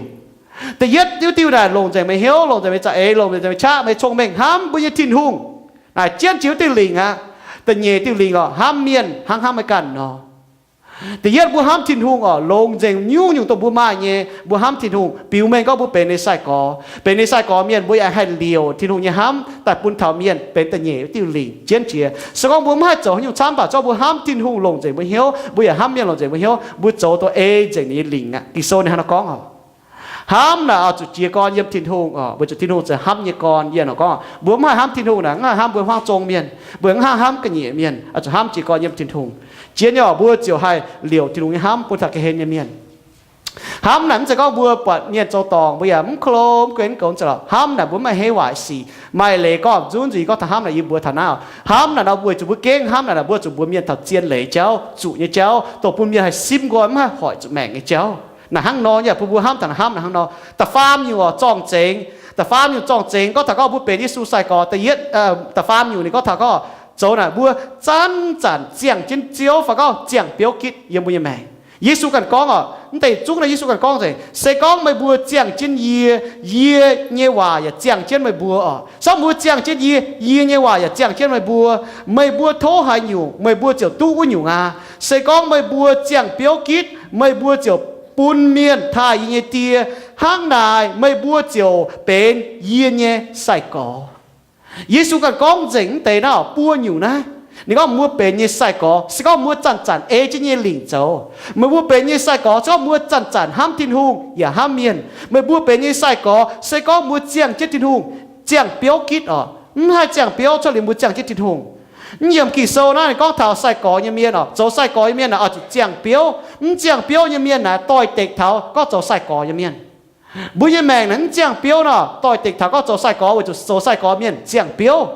Da'yietv diuh, diuh naaic longc nzengc meih hnyouv, longc nzengc meih za'eix, longc nzengc meih qaqv, meih cong-mengh hnamv mbuo nyei Tin-Hungh. Naaic jienv jiex wuov diuh lingc aqv. Da'nyeic diuh lingc oc, hnamv mienh hnangv hnamv meih ganh nor. Da'yietv mbuo hnamv Tin-Hungh oc, longc nzengc nyungc-nyungc dongh mbuo maaih nyei, mbuo hnamv Tin-Hungh, biux mengh gorngv mbuo benx ninh sai-gorx. Benx ninh sai-gorx mienh mbuo yaac haih liouc Tin-Hungh nyei hnamv daaih bun taux mienh, benx da'nyeic diuh lingc jienv jiex. Se gorngv mbuo mv haih zoux haaix nyungc camv, mv baac zorqv mbuo hnamv Tin-Hungh longc nzengc mbuo hnyouv, mbuo yaac hnamv mienh longc nzengc mbuo hnyouv, mbuo zoux dongh ei nzengc ninh nyei lingc aqv. Ging-Sou ninh hnangv nor gorngv oc. Hnamv naaic oix zuqc jiez gorn yiem Tin-Hungh oc, weic zuqc Tin-Hungh se hnamv nyei gorn. Yie nor gorngv, mbuo mv haih hnamv Tin-Hungh naaic, mv haih hnamv mbuo hmuangv zong mienh, mbuo mv haih hnamv ga'nyiec mienh, oix zuqc hnamv jiez gorn yiem Tin-Hungh. Jienv nyei oc, mbuo ziouc haih liouc Tin-Hungh nyei hnamv bun taux ga'hlen nyei mienh. Hnamv naaic mv zeiz gorngv mbuo buatc mienh zoux dorngc mbuo yaac mv klo mv guei mv goux, mv zeiz lorqc. Hnamv naaic mbuo mv maaih hei waaic sic. Maaih leiz gorngv nzunc nzunc gorngv taux hnamv naaic yie mbuox taux naaiv oc. Hnamv naaic nor weic zuqc mbuo gengh hnamv naaic, naaic mbuo zuqc mbuox mienh taux zien leiz jauv, zuqc nyei jauv, dongh bun mienh haih simv nqoi mv haih hoic zuqc maengc nyei jauv. Naaic hnangv nor nyei, bun mbuo hnamv taux hnamv naaic hnangv nor. Da'faam nyungc oc, zorng-zengx. Da'faam nyungc zorng-zengx gorngv taux gorngv mbuo benx Yesu sai-gorx. Da'yietv, da'faam nyungc ninh gorngv taux gorngv zoux naaic mbuo zanc-zanc ziangh jienv Ziouv fai gorngv ziangh biouv gitv yiem mbuo nyei maengc. Yesu ganh gorngv oc, mv deix zungv naaiv Yesu ganh gorngv nzengc, se gorngv meih mbuo ziangh jienv yie, yie nyei waac yaac ziangh jienv meih mbuo oc. Se gorngv mbuo ziangh jienv yie, yie nyei waac yaac ziangh jienv meih mbuo. Meih mbuo tov haaix nyungc, meih mbuo ziouc duqv wuov nyungc aqv. Se gorngv meih mbuo ziangh biouv gitv, meih mbuo ziouc bun mienh taaih yie nyei Die. Hnangv naaic meih mbuo ziouc benx yie nyei sai-gorx. Yesu ganh gorngv nzengc mv deix naaiv buo nyungc naaiv. Ninh gorngv mbuo benx nyei sai-gorx se gorngv mbuo zanc-zanc ei jienv nyei lingc zoux. Meih mbuo benx nyei sai-gorx se gorngv mbuo zanc-zanc hnamv Tin-Hungh yaac hnamv mienh. Meih mbuo benx nyei sai-gorx se gorngv mbuo ziangh jienv Tin-Hungh, ziangh biouv gitv oc. Mv haih ziangh biouv cuotv liuz mbuo ziangh jienv Tin-Hungh. Mv yiemc Ging-Sou naaiv ninh gorngv taux sai-gorx nyei mienh oc, zoux sai-gorx nyei mienh naaic oix zuqc ziangh biouv. Mv ziangh biouv nyei mienh naaic doix-dekc taux gorngv zoux sai-gorx nyei mienh. Mbuo nyei maengc naaic mv ziangh biouv nor, doix-dekc taux gorngv zoux sai-gorx, weic zuqc zoux sai-gorx mienh ziangh biouv.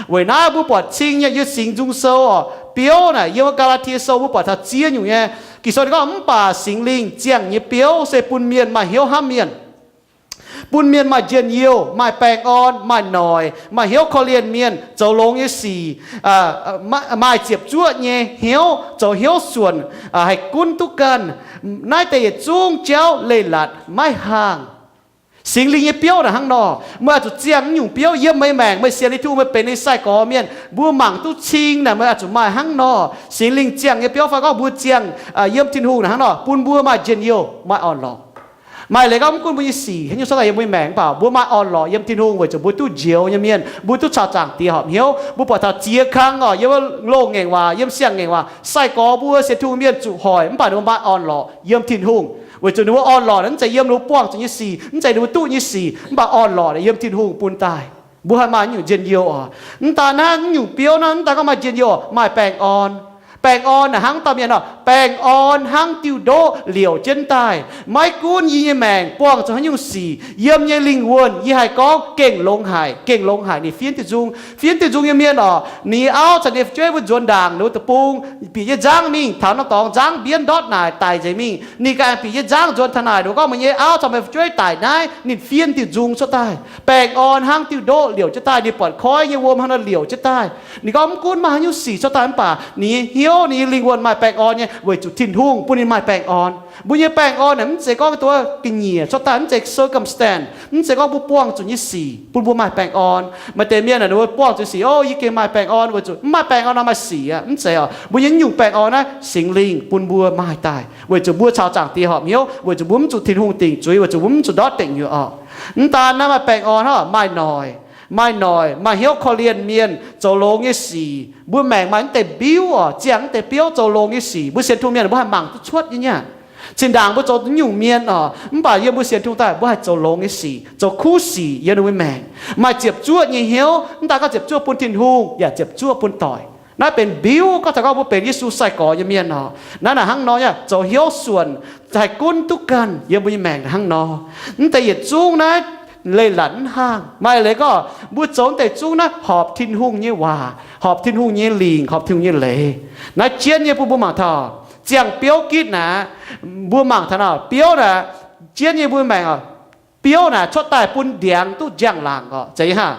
Weic naaiv mbuo buatc cing nyei yie singx nzung sou oc, biouv naaic, yiem wuov Gaa^laa^tie Sou mbuo buatc taux ziex nyungc nyei. Ging-Sou ninh gorngv, mv baac Singx Lingh ziangh nyei biouv se bun mienh maaih hnyouv hnamv mienh, bun mienh maaih njien-youh, maaih baengh orn, maaih noic, maaih hnyouv korv-lienh mienh, zoux longx nyei sic, maaih ziepc zuoqv nyei hnyouv, zoux hnyouv suonc, haih gunv duqv ganh. Naaiv deix yietc zungv jauv leiz-latc maiv haangh. Singx Lingh nyei biouv naaic hnangv nor. Meih oix zuqc ziangh naaiv nyungc biouv yiem meih nyei maengc, meih sienx Tin-Hungh, meih benx ninh nyei sai-gorx mienh, mbuo mangc duqv cing naaic, meih oix zuqc maaih hnangv nor. Singx Lingh ziangh nyei biouv fai gorngv mbuo ziangh yiem Tin-Hungh naaic hnangv nor, bun mbuo maaih njien-youh, maaih orn-lorqc. Maaih leiz gorngv mv gunv mbuo nyei sic haaix nyungc cuotv daaih yiem mbuo nyei maengc, mv baac mbuo maaih orn-lorqc yiem Tin-Hungh weic zuqc mbuo duqv njoux nyei mienh, mbuo duqv caux Zaangc Diex horpc hnyouv. Mbuo buatc taux ziex kang oc, yiem loz-ngaengc waac, yiem siang-ngaengc waac, sai-gorx mbuo sienx Tin-Hungh mienh zuqc hoic, mv baac ninh mbuo maaih orn-lorqc yiem Tin-Hungh, weic zuqc ninh mbuo orn-lorqc mv zeiz yiem ninh mbuo buangh zuqc nyei sic, mv zeiz ninh mbuo duqv nyei sic, mv baac orn-lorqc yiem Tin-Hungh bun daaih. Mbuo haih maaih naaiv nyungc njien-youh oc. Mv daan hnangv, naaiv nyungc biouv naaiv, mv daan gorngv maaih njien-youh, maaih baengh orn. Baengh orn naaic hnangv dauh mienh nor, baengh orn hnangv diuh ndoqv liouc jienv daaih. Maiv gunv yie nyei maengc buangh zuqc haaix nyungc sic, yiem nyei lingh wuonh yie haih gorngv gengh longx haic, gengh longx haic. Ninh fiev diuh nzung, fiev diuh nzung nyei mienh oc, ninh nyei auv caux ninh nyei fu'jueiv mbuo nzuonx ndaangc, ninh mbuo deic-bung bieqc yie nzangv mingh, taux norm dorngx nzangv mbienv ndortv naaic daic nzengc mingh. Ninh ganh bieqc yie nzangv nzuonx taux naaic, ninh mbuo gorngv, meih nyei auv caux meih fu'jueiv daic naaiv. Ninh fiev diuh nzung cuotv daaih, baengh orn hnangv diuh ndoqv liouc jienv daaih, ninh buatc koiv nyei wuom hnangv nor liouc jienv daaih. Ninh gorngv mv gunv maaih haaix nyungc sic cuotv daaih, mv baac ninh nyei hnyouv, ninh nyei lingh wuonh maaih baengh orn nyei weic zuqc Tin-Hungh bun ninh maaih baengh orn. Mbuo nyei baengh orn naaic mv zeiz gorngv duqv ga'nyiec cuotv daaih, mv zeiz circumstance, mv zeiz gorngv mbuo buangh zuqc nyei sic bun mbuo maaih baengh orn. Maaih deix mienh naaic ninh mbuo buangh zuqc sic, o, yie gengh maaih baengh orn weic zuqc mv maaih baengh orn nor maaih sic aqv. Mv zeiz oc. Mbuo nyei naaiv nyungc baengh orn naaiv Singx Lingh bun mbuo maaih daaih weic zuqc mbuo caux Zaangc Diex horpc hnyouv, weic zuqc mbuo mv zuqc Tin-Hungh dingc zuiz, weic zuqc mbuo mv zuqc ndortv dengc nyuoqc oc. Mv daan naaiv maaih baengh orn hnangv, maaih noic, maaih noic, maaih hnyouv korv-lienh mienh, zoux longx nyei sic. Mbuo maengc maaih naaiv deix mbiuv oc, ziangh naaiv deix biouv zoux longx nyei sic. Mbuo sienx Tin-Hungh mienh mbuo haih mangc duqv cuotv nyei niaa. Zinh ndaangc mbuo zoux naaiv nyungc mienh oc, mv baac yiem mbuo sienx Tin-Hungh daaih mbuo haih zoux longx nyei sic, zoux kuv sic yiem ninh mbuo maengc. Maaih ziepc zuoqv nyei hnyouv, mv daan gorngv ziepc zuoqv bun Tin-Hungh, yaac ziepc zuoqv bun doic. Naaiv benx mbiuv. Gorngv taux gorngv mbuo benx Yesu sai-gorx nyei mienh oc, naaiv naaic hnangv nor nyei, zoux hnyouv suonc, haih gunv duqv ganh yiem mbuo nyei maengc hnangv nor. Mv deix yietc zungv naaiv leiz-latc mv haangh. Maaih leiz gorngv mbuo zoux mv deix zungv naaiv horpc Tin-Hungh nyei waac, horpc Tin-Hungh nyei lingc, horpc Tin-Hungh nyei leiz. Naaiv jienv nyei bun mbuo mangc taux ziangh biouv gitv naaic, mbuo mangc taux naaic biouv naaic, jienv nyei mbuo maengc oc, biouv naaic cuotv daaih bun ndiangx duqv njang-laangc oc. Zeiz nyei hnangv.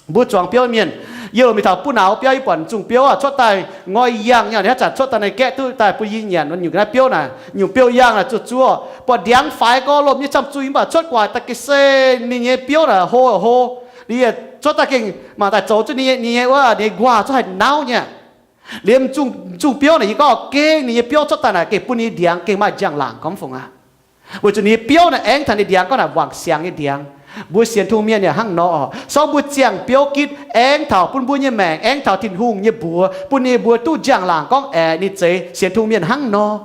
Mbuo zuangx biouv mienh, yie loz mingh taux buv nauz biauv, yie buatc zungh biouv cuotv daaih ngoi yangh nyei, ninh haaix zanc cuotv daaih naaiv gaeqv duqv daaih bun yie nyanc. Nyungc naaiv biouv naaic, nyungc biouv yangh naaic zuoqc zuoqv, buatc ndiangx faix gorx lomh nyei camv zuih, mv baac cuotv gu'nguaaic daaih gengh se ninh nyei biouv naaic hlo hlo. Liuz cuotv daaih gengh mangc daaih zoux zuqc ninh nyei wuov, ninh nyei nquaah cuotv haih nauv nyei. Liemh zungh biouv naaic yie gorngv gengh ninh nyei biouv cuotv daaih naaic gengh bun ninh ndiangx gengh maaih njang-laangc gorngv fungc aqv. Weic zuqc ninh nyei biouv naaic aengx taux ninh ndiangx gorngv naaic wangc siangx nyei ndiangx. Mbuo sienx Tin-Hungh mienh yaac hnangv nor oc. Sorng mbuo ziangh biouv gitv aengx taux bun mbuo nyei maengc, aengx taux Tin-Hungh nyei mbuox, bun ninh mbuo duqv njang-laangc gorngv aeqv, ninh zeiz sienx Tin-Hungh mienh hnangv nor.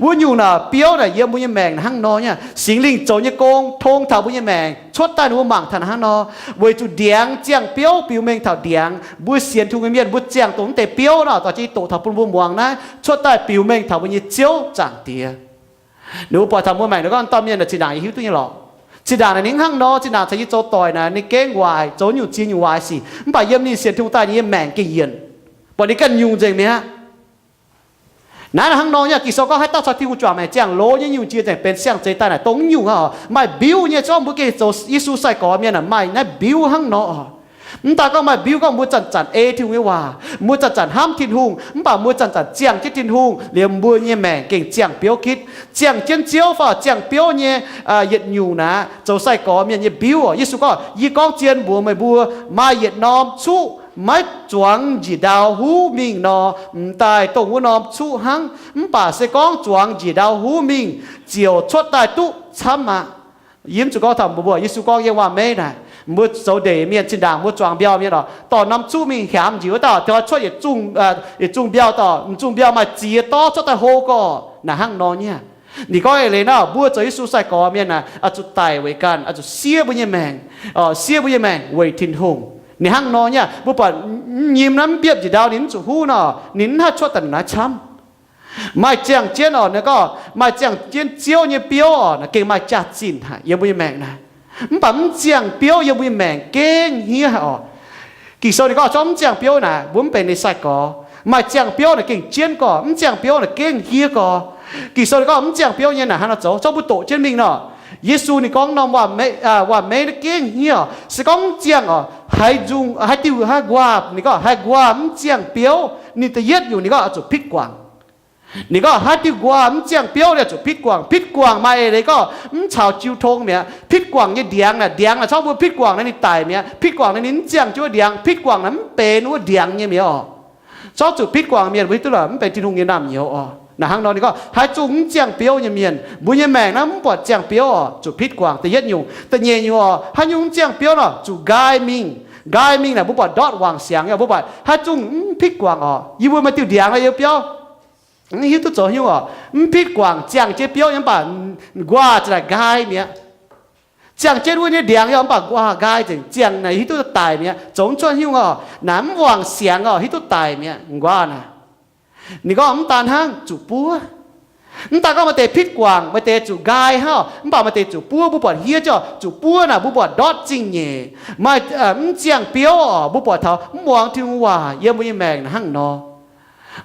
Wuov nyungc naaic biouv naaic yiem mbuo nyei maengc hnangv nor nyei. Singx Lingh zoux nyei gong tong taux mbuo nyei maengc cuotv daaih ninh mbuo mangc taux hnangv nor. Weic zuqc ndiangx ziangh biouv biux mengh taux ndiangx. Mbuo sienx Tin-Hungh nyei mienh mbuo ziangh dongh mv deix biouv nor, dorh jienv doqc taux bun mbuo muangx naaiv cuotv daaih biux mengh taux mbuo nyei Ziouv Zaangc Diex. Ninh mbuo buatc taux mbuo maengc naaic gorngv dauh mienh naaic zinh ndaangc yie hiuv duqv nyei lorqc. Zinh ndaangc naaic ninh hnangv nor, zinh ndaangc caux yie zoux doic naaic ninh gengh waaic, zoux nyungc ziex nyungc waaic sic, mv baac yiem ninh sienx Tin-Hungh daaih ninh nyei maengc gengh yienc, buatc ninh ganh nyungc nzengc mi'aqv. Naaiv hnangv nor nyei. Ging-Sou gorngv haaix dauh caux Tin-Hungh juangc maengc ziangh loz nyei nyungc jiex nzengc benx siang-zeix daaih naaic dongh nyungc aqv. Maaih mbiuv nyei, gorngv mbuo gengh zoux Yesu sai-gorx mienh naaic maaih naaiv mbiuv hnangv nor. Mv daaih gorngv maaih mbiuv gorngv mbuo zanc-zanc ei Tin-Hungh nyei waac, mbuo zanc-zanc hnamv Tin-Hungh, mv baac mbuo zanc-zanc ziangh jienv Tin-Hungh liuz mbuo nyei maengc gengh ziangh biouv gitv. Ziangh jienv Ziouv fai ziangh biouv nyei yietc nyungc naaic zoux sai-gorx mienh nyei mbiuv oc. Yesu gorngv, yie gorngv zien mbuox meih mbuo, maaih yietc norm cuqv maiv zuangx njiec ndau huv mingh nor, m'daaih dongh wuov norm cuqv hnangv. Mv baac se gorngv zuangx njiec ndau huv mingh, ziouc cuotv daaih duqv camv aqv. Yie mv zuqc gorngv taux mbuo, Yesu gorngv yiem waac-meiv naaic, mbuo zoux ndeic mienh zinh ndaangc mbuo zuangx mbiauh mienh oc, dorh norm cuqv mingh hiaamx njiec wuov dauh, tengx cuotv yietc zungh mbiauh, dorh m'zungh mbiauh maaih ziex dorv cuotv daaih hlo gorqv. Naaic hnangv nor nyei. Ninh gorngv eix leiz naaiv, mbuo zoux Yesu sai-gorx mienh naaic, oix zuqc daic weic ganh, oix zuqc siev mbuo nyei maengc, siev mbuo nyei maengc weic Tin-Hungh. Ninh hnangv nor nyei. Mbuo buatc nyim naaiv mv biopv njiec ndau ninh mv zuqc huv nor, ninh mv haih cuotv daaih naaiv camv. Maaih ziangh jienv oc, ninh gorngv maaih ziangh jienv Ziouv nyei biouv oc, naaic gengh maaih jaax-zinh haic yiem mbuo nyei maengc naaic. Mv baac mv ziangh biouv yiem mbuo nyei maengc gengh hniev haic oc. Ging-Sou ninh gorngv zorqv mv ziangh biouv naaic, mbuo mv benx ninh sai-gorx. Maaih ziangh biouv naaic gengh jienv gorx, mv ziangh biouv naaic gengh hniev gorx. Ging-Sou ninh gorngv mv ziangh biouv nyei naaic hnangv nor zoux, zorqv mbuo doqc jienv mingh nor. Yesu ninh gorngv norm waac-meiv, waac-meiv naaiv gengh hniev oc. Se gorngv mv ziangh oc, haaix nzung, haaix diuh, haaix nquaah, ninh gorngv haaix nquaah mv ziangh biouv, ninh da'yietv nyungc ninh gorngv oix zuqc pitv guangc. Ninh gorngv haaix diuh nquaah mv ziangh biouv, ninh oix zuqc pitv guangc. Pitv guangc maaih eix leiz gorngv mv caux jiu tong mi'aqv. Pitv guangc nyei ndiangx naaic, ndiangx naaic, zorqv mbuo pitv guangc naaic ninh daic mi'aqv. Pitv guangc naaic ninh mv ziangh jienv wuov ndiangx. Pitv guangc naaic mv benx wuov ndiangx nyei mi'aqv oc. Zorqv zuqc pitv guangc mienh mbuo hiuv duqv lorqc, mv benx Tin-Hungh nyei naamh nyouz oc. Naaic hnangv nor ninh gorngv haaix zungh mv ziangh biouv nyei mienh, mbuo nyei maengc naaiv mv buatc ziangh biouv oc, zuqc pitv guangc. Da'yietv nyungc. Da'nyeic nyungc oc, haaix nyungc mv ziangh biouv nor, zuqc nqaai mingh. Nqaai mingh naaic mbuo buatc ndortv wangc siangx, mbuo buatc haaix zungh mv pitv guangc oc. Yie mbuo maaih diuh ndiangx yiem biauv, mv hiuv duqv zoux haaix nyungc oc. Mv pitv guangc, ziangh jienv biouv nyei mv baac nquaah za'naaic nqaai mi'aqv. Ziangh jienv wuov nyei ndiangx yaac mv baac nquaah nqaai nzengc, ziangh naaic hiuv duqv daic mi'aqv, zoux mv cuotv nyungc oc. Naaic mv wangc siangx oc, hiuv duqv daic mi'aqv, nquaah naaic. Ninh gorngv mv daan hnangv, zuqc buov. Mv daan gorngv maaih deix pitv guangc, maaih deix zuqc nqaai hnangv oc, mv baac maaih deix zuqc buov. Mbuo buatc hniev jienv oc, zuqc buov naaic mbuo buatc ndortv zingh nyeic. Maaih mv ziangh biouv oc, mbuo buatc taux mv muangx Tin-Hungh waac yiem mbuo nyei maengc naaic hnangv nor.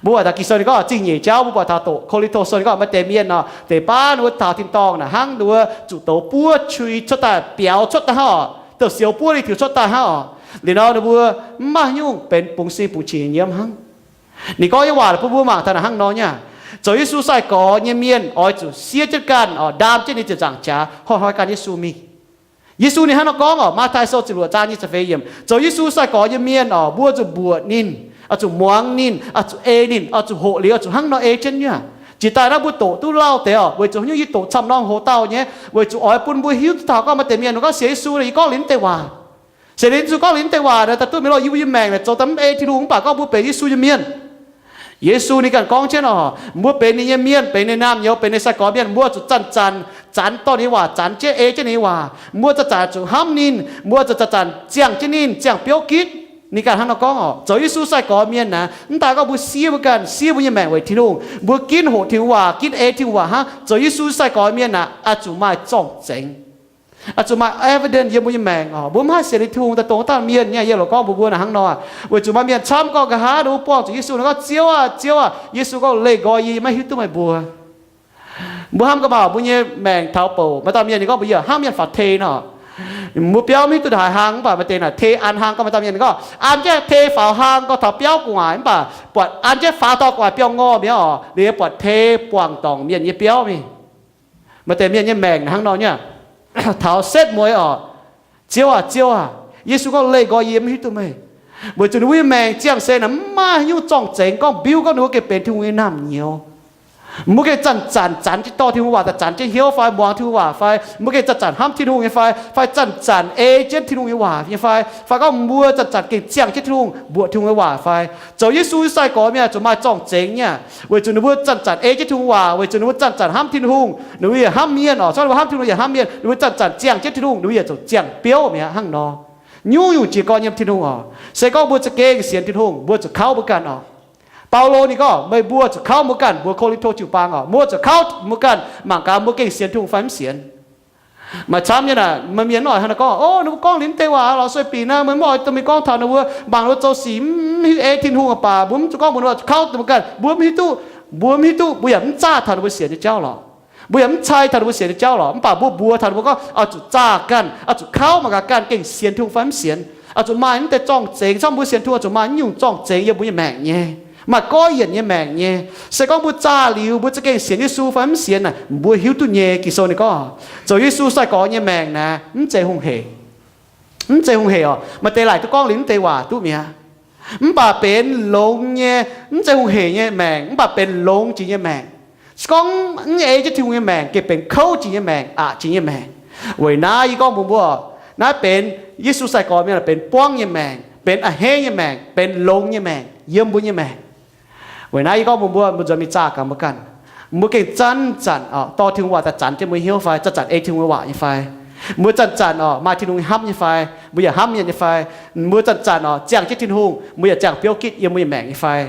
Mbuo buatc taux Ging-Sou ninh gorngv zingh nyeic jauv, mbuo buatc taux doqc Ko^lin^to Sou ninh gorngv maaih deix mienh nor, deix baav ninh mbuo taux tin-dorngh naaic hnangv ninh mbuo zuqc douz buov qui cuotv daaih, biaux cuotv daaih hnangv oc, douz-sioux buov liuz tiux cuotv daaih hnangv oc. Liuz nor ninh mbuo mv maaih haaix nyungc, benx bungx sin bungx qiex nyei nyiemv hnangv. Ninh gorngv nyei waac bun mbuo mangc taux naaic hnangv nor nyei aqv. Zoux Yesu sai-gorx nyei mienh oix zuqc siev jienv ganh oc, ndaam jienv ninh ziepc nzaangc jaax, hnoi-hnoi gan Yesu mingh. Yesu ninh hnangv nor gorngv oc, Matv^tai Sou ziepc luoqc zaang nyic ziepc feix yiemc, zoux Yesu sai-gorx nyei mienh oc, mbuo zuqc mbuoqc ninh, oix zuqc muangx ninh, oix zuqc ei ninh, oix zuqc hoqc liuz, oix zuqc hnangv nor ei jienv nyei aqv. Jiex daaih naaiv mbuo doqc duqv lauh deix oc, weic zuqc haaix nyungc yie doqc camv norm hoc dauh nyei, weic zuqc oix bun mbuo hiuv duqv taux gorngv maaih deix mienh gorngv sienx Yesu yie gorngv liuz naaiv deix waac. Se liuz Yesu gorngv liuz naaiv deix waac naaic, daaih duqv mingh lorh yie mbuo nyei maengc naaic zoux daaih mv ei Tin-Hungh, mv baac gorngv mbuo benx Yesu nyei mienh. Yesu ninh ganh gorngv jienv oc, mbuo benx ninh nyei mienh, benx ninh naamh nyouz, benx ninh sai-gorx mienh, mbuo zuqc zanc-zanc zanc dorh ninh nyei waac zanc jienv, ei jienv ninh nyei waac. Mbuo zanc-zanc zuqc hnamv ninh, mbuo zuqc zanc-zanc ziangh jienv ninh, ziangh biouv gitv. Ninh ganh hnangv nor gorngv oc. Zoux Yesu sai-gorx mienh naaic, mv daan gorngv mbuo siev mbuo ganh, siev mbuo nyei maengc weic Tin-Hungh, mbuo ginv hoqc Tin-Hungh waac, ginv ei Tin-Hungh waac hnangv. Zoux Yesu sai-gorx mienh naaic, oix zuqc maaih zorng-zengx, oix zuqc maaih evidence yiem mbuo nyei maengc oc. Mbuo mv haih sienx liuz Tin-Hungh daaih dongh dauh mienh nyei. Yie loc gorngv mbuox mbuo naaic hnangv nor, weic zuqc maaih mienh camv gorngv nqa'haav ninh mbuo buangh zuqc Yesu, ninh gorngv, Ziouv aah! Ziouv aah! Yesu gorngv, Leih nqoi yie, yie maiv hiuv duqv meih mbuo. Mbuo hnamv ga'maauh mbuo nyei maengc taux bouc, maaih dauh mienh ninh gorngv mbuo yaac hnangv mienh faaux tei nor. Mbuo biauv mv hiuv duqv haaix hlang, mv baac maaih deix naaic tei an hlang, gorngv maaih dauh mienh ninh gorngv an jienv tei faaux hlang gorngv taux biauv gu'nguaaic, mv baac buatc an jienv faaux dorh gu'nguaaic biauv-ngorh mi'aqv oc, liuz buatc tei buangh dorngc mienh nyei biauv mingh. Maaih deix mienh nyei maengc hnangv nor nyei. Taux setv mueiz oc, Ziouv aah! Ziouv aah! Yesu gorngv, Leih nqoi yie, mv hiuv duqv meih. Weic zuqc ninh mbuo nyei maengc ziangh seix naaic mv maaih haaix nyungc zorng-zengx gorngv mbiuv gorngv ninh mbuo gengh benx Tin-Hungh nyei naamh nyouz. Mbuo gengh zanc-zanc zanc jienv dorh Tin-Hungh waac, zanc-zanc jienv hnyouv fai muangx Tin-Hungh waac fai, mbuo gengh zanc-zanc hnamv Tin-Hungh nyei fai, fai zanc-zanc ei jienv Tin-Hungh nyei waac nyei fai, fai gorngv mbuo zanc-zanc gengh ziangh jienv Tin-Hungh, mbuoqc Tin-Hungh nyei waac fai. Zoux Yesu sai-gorx mienh zuqc maaih zorng-zengx nyei aqv, weic zuqc ninh mbuo zanc-zanc ei jienv Tin-Hungh waac, weic zuqc ninh mbuo zanc-zanc hnamv Tin-Hungh, ninh mbuo yaac hnamv mienh oc. Corc ninh mbuo hnamv Tin-Hungh yaac hnamv mienh, ninh mbuo zanc-zanc ziangh jienv Tin-Hungh, ninh mbuo yaac zuqc ziangh biouv mi'aqv hnangv nor. Nyungc-nyungc jiex gorn yiem Tin-Hungh oc. Se gorngv mbuo za'gengh sienx Tin-Hungh, mbuo zuqc kauv mbuo ganh oc. Baulo ninh gorngv, Meih mbuo zuqc kauv mbuo ganh, mbuox Ko^lin^to jiu-baang oc. Mbuo zuqc kauv mbuo ganh mangc gaax mbuo gengh sienx Tin-Hungh fai mv sienx. Maaih camv nyei naaic, maaih mienh oix hnangv naaiv gorngv, O, ninh mbuo gorngv liuz naaiv deix waac lorz sueih binc naaiv, meih mv oix dorh mingh gorngv taux ninh mbuo, mangc ninh mbuo zoux sic mv hiuv ei Tin-Hungh baac mbuo mv zuqc gorngv mbuox ninh mbuo kauv mbuo ganh, mbuo mv hiuv duqv, mbuo mv hiuv duqv, mbuo yaac mv zaah taux ninh mbuo sienx nyei jauv lorqc. Mbuo yaac mv cai taux ninh mbuo sienx nyei jauv lorqc. Mv baac mbuo mbuox taux ninh mbuo gorngv oix zuqc zaah ganh, oix zuqc kauv mangc gaax ganh gengh sienx Tin-Hungh fai mv sienx. Oix zuqc maaih naaiv deix zorng-zengx, camv mbuo sienx Tin-Hungh oix zuqc maaih naaiv nyungc zorng-zengx yiem mbuo nyei maengc nyei, maaih goiv yienc nyei maengc nyei. Se gorngv mbuo zaah liuz mbuo za'gengh sienx Yesu fai mv sienx naaic, mbuo hiuv duqv nyei. Ging-Sou ninh gorngv, zoux Yesu sai-gorx nyei maengc naaic mv zeiz hungh hec, mv zeiz hungh hec oc. Maaih deix laaic duqv gorngv liuz naaiv deix waac duqv mi'aqv. Mv baac benx longx nyei, mv zeiz hungh hec nyei maengc, mv baac benx longx jiex nyei maengc. Se gorngv mv ei jienv Tin-Hungh nyei maengc gengh benx kouv jiex nyei maengc, aqc jiex nyei maengc. Weic naaiv yie gorngv mbuox mbuo, naaiv benx Yesu sai-gorx mienh benx buangv nyei maengc, benx a'hneiv nyei maengc, benx longx nyei maengc yiem mbuo nyei maengc. Weic naaiv yie gorngv mbuox mbuo, mbuo nzuonx mingh zaah gaax mbuo ganh. Mbuo gengh zanc-zanc dorh Tin-Hungh waac daaih zanc jienv mbuo hnyouv fai, zanc-zanc ei Tin-Hungh nyei waac nyei fai? Mbuo zanc-zanc oc maaih Tin-Hungh hnamv nyei fai? Mbuo yaac hnamv mienh nyei fai? Mbuo zanc-zanc oc ziangh jienv Tin-Hungh, mbuo yaac ziangh biouv gitv yiem mbuo nyei maengc nyei fai?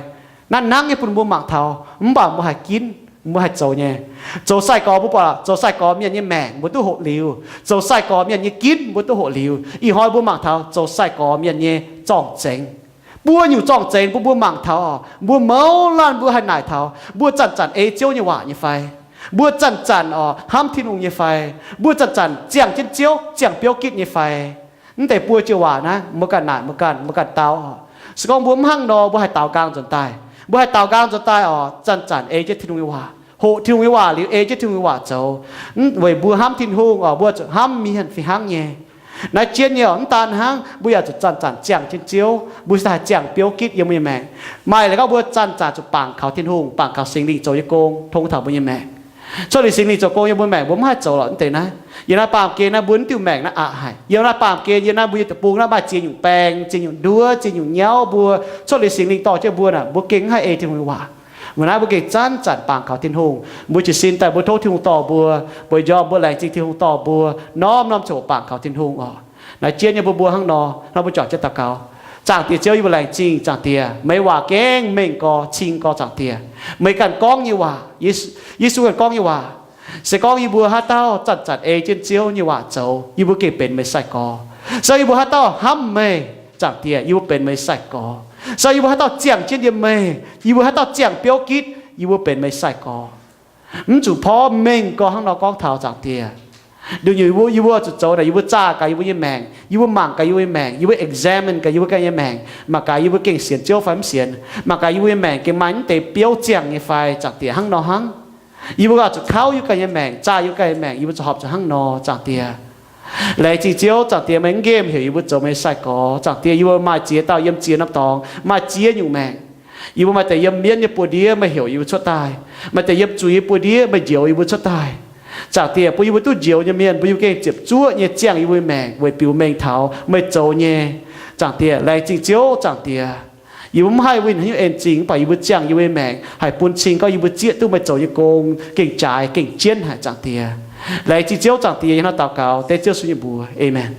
Naaiv hnangv nyei bun mbuo mangc taux, mv baac mbuo haih ginv, mbuo haih zoux nyei. Zoux sai-gorx mbuo buatc, zoux sai-gorx mienh nyei maengc mbuo duqv hoqc liuz, zoux sai-gorx mienh nyei ginv mbuo duqv hoqc liuz. Ih hnoi mbuo mangc taux zoux sai-gorx mienh nyei zorng-zengx. Mbuo nyungc zorng-zengx mbuo, mbuo mangc taux oc, mbuo mouz laanh mbuo haih naaic taux mbuo zanc-zanc ei Ziouv nyei waac nyei fai? Mbuo zanc-zanc oc hnamv Tin-Hungh nyei fai? Mbuo zanc-zanc ziangh jienv Ziouv, ziangh biouv gitv nyei fai? Mv deix buo joux waac naaiv mbuo ganh naaic, mbuo ganh, mbuo ganh dau oc. Se gorngv mbuo mv hnangv nor, mbuo haih daaux nqaang nzuonx daaih. Mbuo haih daaux nqaang nzuonx daaih oc, zanc-zanc ei jienv Tin-Hungh nyei waac, hoqc Tin-Hungh nyei waac liuz ei jienv Tin-Hungh nyei waac zoux. Weic mbuo hnamv Tin-Hungh oc, mbuo zuqc hnamv mienh fih hnangv nyei. Naaiv jienv nyei oc, mv daan hnangv, mbuo yaac zuqc zanc-zanc ziangh jienv Ziouv, mbuo se haih ziangh biouv gitv yiem mbuo nyei maengc. Maaih laaix gorngv mbuo zanc-zanc zuqc bangc kaux Tin-Hungh, bangc kaux Singx Lingh zoux nyei gong tong taux mbuo nyei maengc. Cuotv liuz Singx Lingh zoux gong yiem mbuo maengc, mbuo mv haih zoux lorqc mv deix naaiv. Yiem naaiv baamh gen naaiv mbuo mv diuh maengc naaiv aqc haic. Yiem naaiv baamh gen, yiem naaiv mbuo nyei deic-bung naaiv maaih ziex nyungc baeng, ziex nyungc nduov, ziex nyungc nyauv mbuo. Cuotv liuz Singx Lingh dorh jienv mbuo naaic, mbuo gengh mv haih ei Tin-Hungh nyei waac. Weic naaiv mbuo gengh zanc-zanc bangc kaux Tin-Hungh. Mbuo jiez sin daaih mbuo tov Tin-Hungh dorh mbuo, mbuo njormh mbuo laengz zingh Tin-Hungh dorh mbuo, norm-norm ziouc bangc kaux Tin-Hungh oc. Naaiv jienv nyei mbuo, mbuo hnangv nor, hnangv mbuo juangc jienv daux gaux. Zaangc Diex Ziouv, yie mbuo laengz zingh Zaangc Diex, meih waac gengh mengh gorx, cing gorx Zaangc Diex. Meih ganh gorngv nyei waac, Yesu ganh gorngv nyei waac, se gorngv yie mbuo haaix dauh zanc-zanc ei jienv Ziouv nyei waac zoux, yie mbuo gengh benx meih sai-gorx. Se yie mbuo haaix dauh hnamv meih, Zaangc Diex, yie mbuo benx meih sai-gorx. Se yie mbuo haaix dauh ziangh jienv yiem meih, yie mbuo haaix dauh ziangh biouv gitv, yie mbuo benx meih sai-gorx. Mv zuqc porv mengh gorx hnangv nor gorngv taux Zaangc Diex. Nduqc nyungc yie mbuo zuqc zoux naaic, yie mbuo zaah gaax yie mbuo nyei maengc, yie mbuo mangc gaax yie mbuo nyei maengc, yie mbuo examine gaax yie mbuo ganh nyei maengc, mangc gaax yie mbuo gengh sienx Ziouv fai mv sienx, mangc gaax yie mbuo nyei maengc gengh maaih mv deix biouv ziangh nyei fai, Zaangc Diex, hnangv nor hnangv. Yie mbuo zuqc kaux yie ganh nyei maengc, zaah yie ganh nyei maengc, yie mbuo zuqc horpc zuqc hnangv nor, Zaangc Diex. Laengz zingh Ziouv, Zaangc Diex, meih mv nqemh heuc yie mbuo zoux meih sai-gorx. Zaangc Diex, yie mbuo maaih ziex dauh yiem ziex norm dorngx, maaih ziex nyungc maengc. Yie mbuo maaih deix yiem mienv nyei buoz-ndiev, meih heuc yie mbuo cuotv daaih. Maaih deix yiem zuiz nyei buoz-ndiev, meih njoux yie mbuo cuotv daaih. Zaangc Diex, bun yie mbuo duqv njoux nyei mienh, bun yie mbuo gengh ziepc zuoqv nyei ziangh yie mbuo nyei maengc weic biux mengh taux meih zoux nyei. Zaangc Diex, laengz zingh Ziouv, Zaangc Diex. Yie mbuo mv haih winh haaix nyungc en zingh, mv baac yie mbuo ziangh yie mbuo nyei maengc haih bun cing gorngv yie mbuo zieqv duqv meih zoux nyei gong gengh jaaix gengh jienv haic, Zaangc Diex. Laengz zingh Ziouv, Zaangc Diex, yie hnangv daux gaux dengv Ziouv Yesu nyei mbuox, aamen.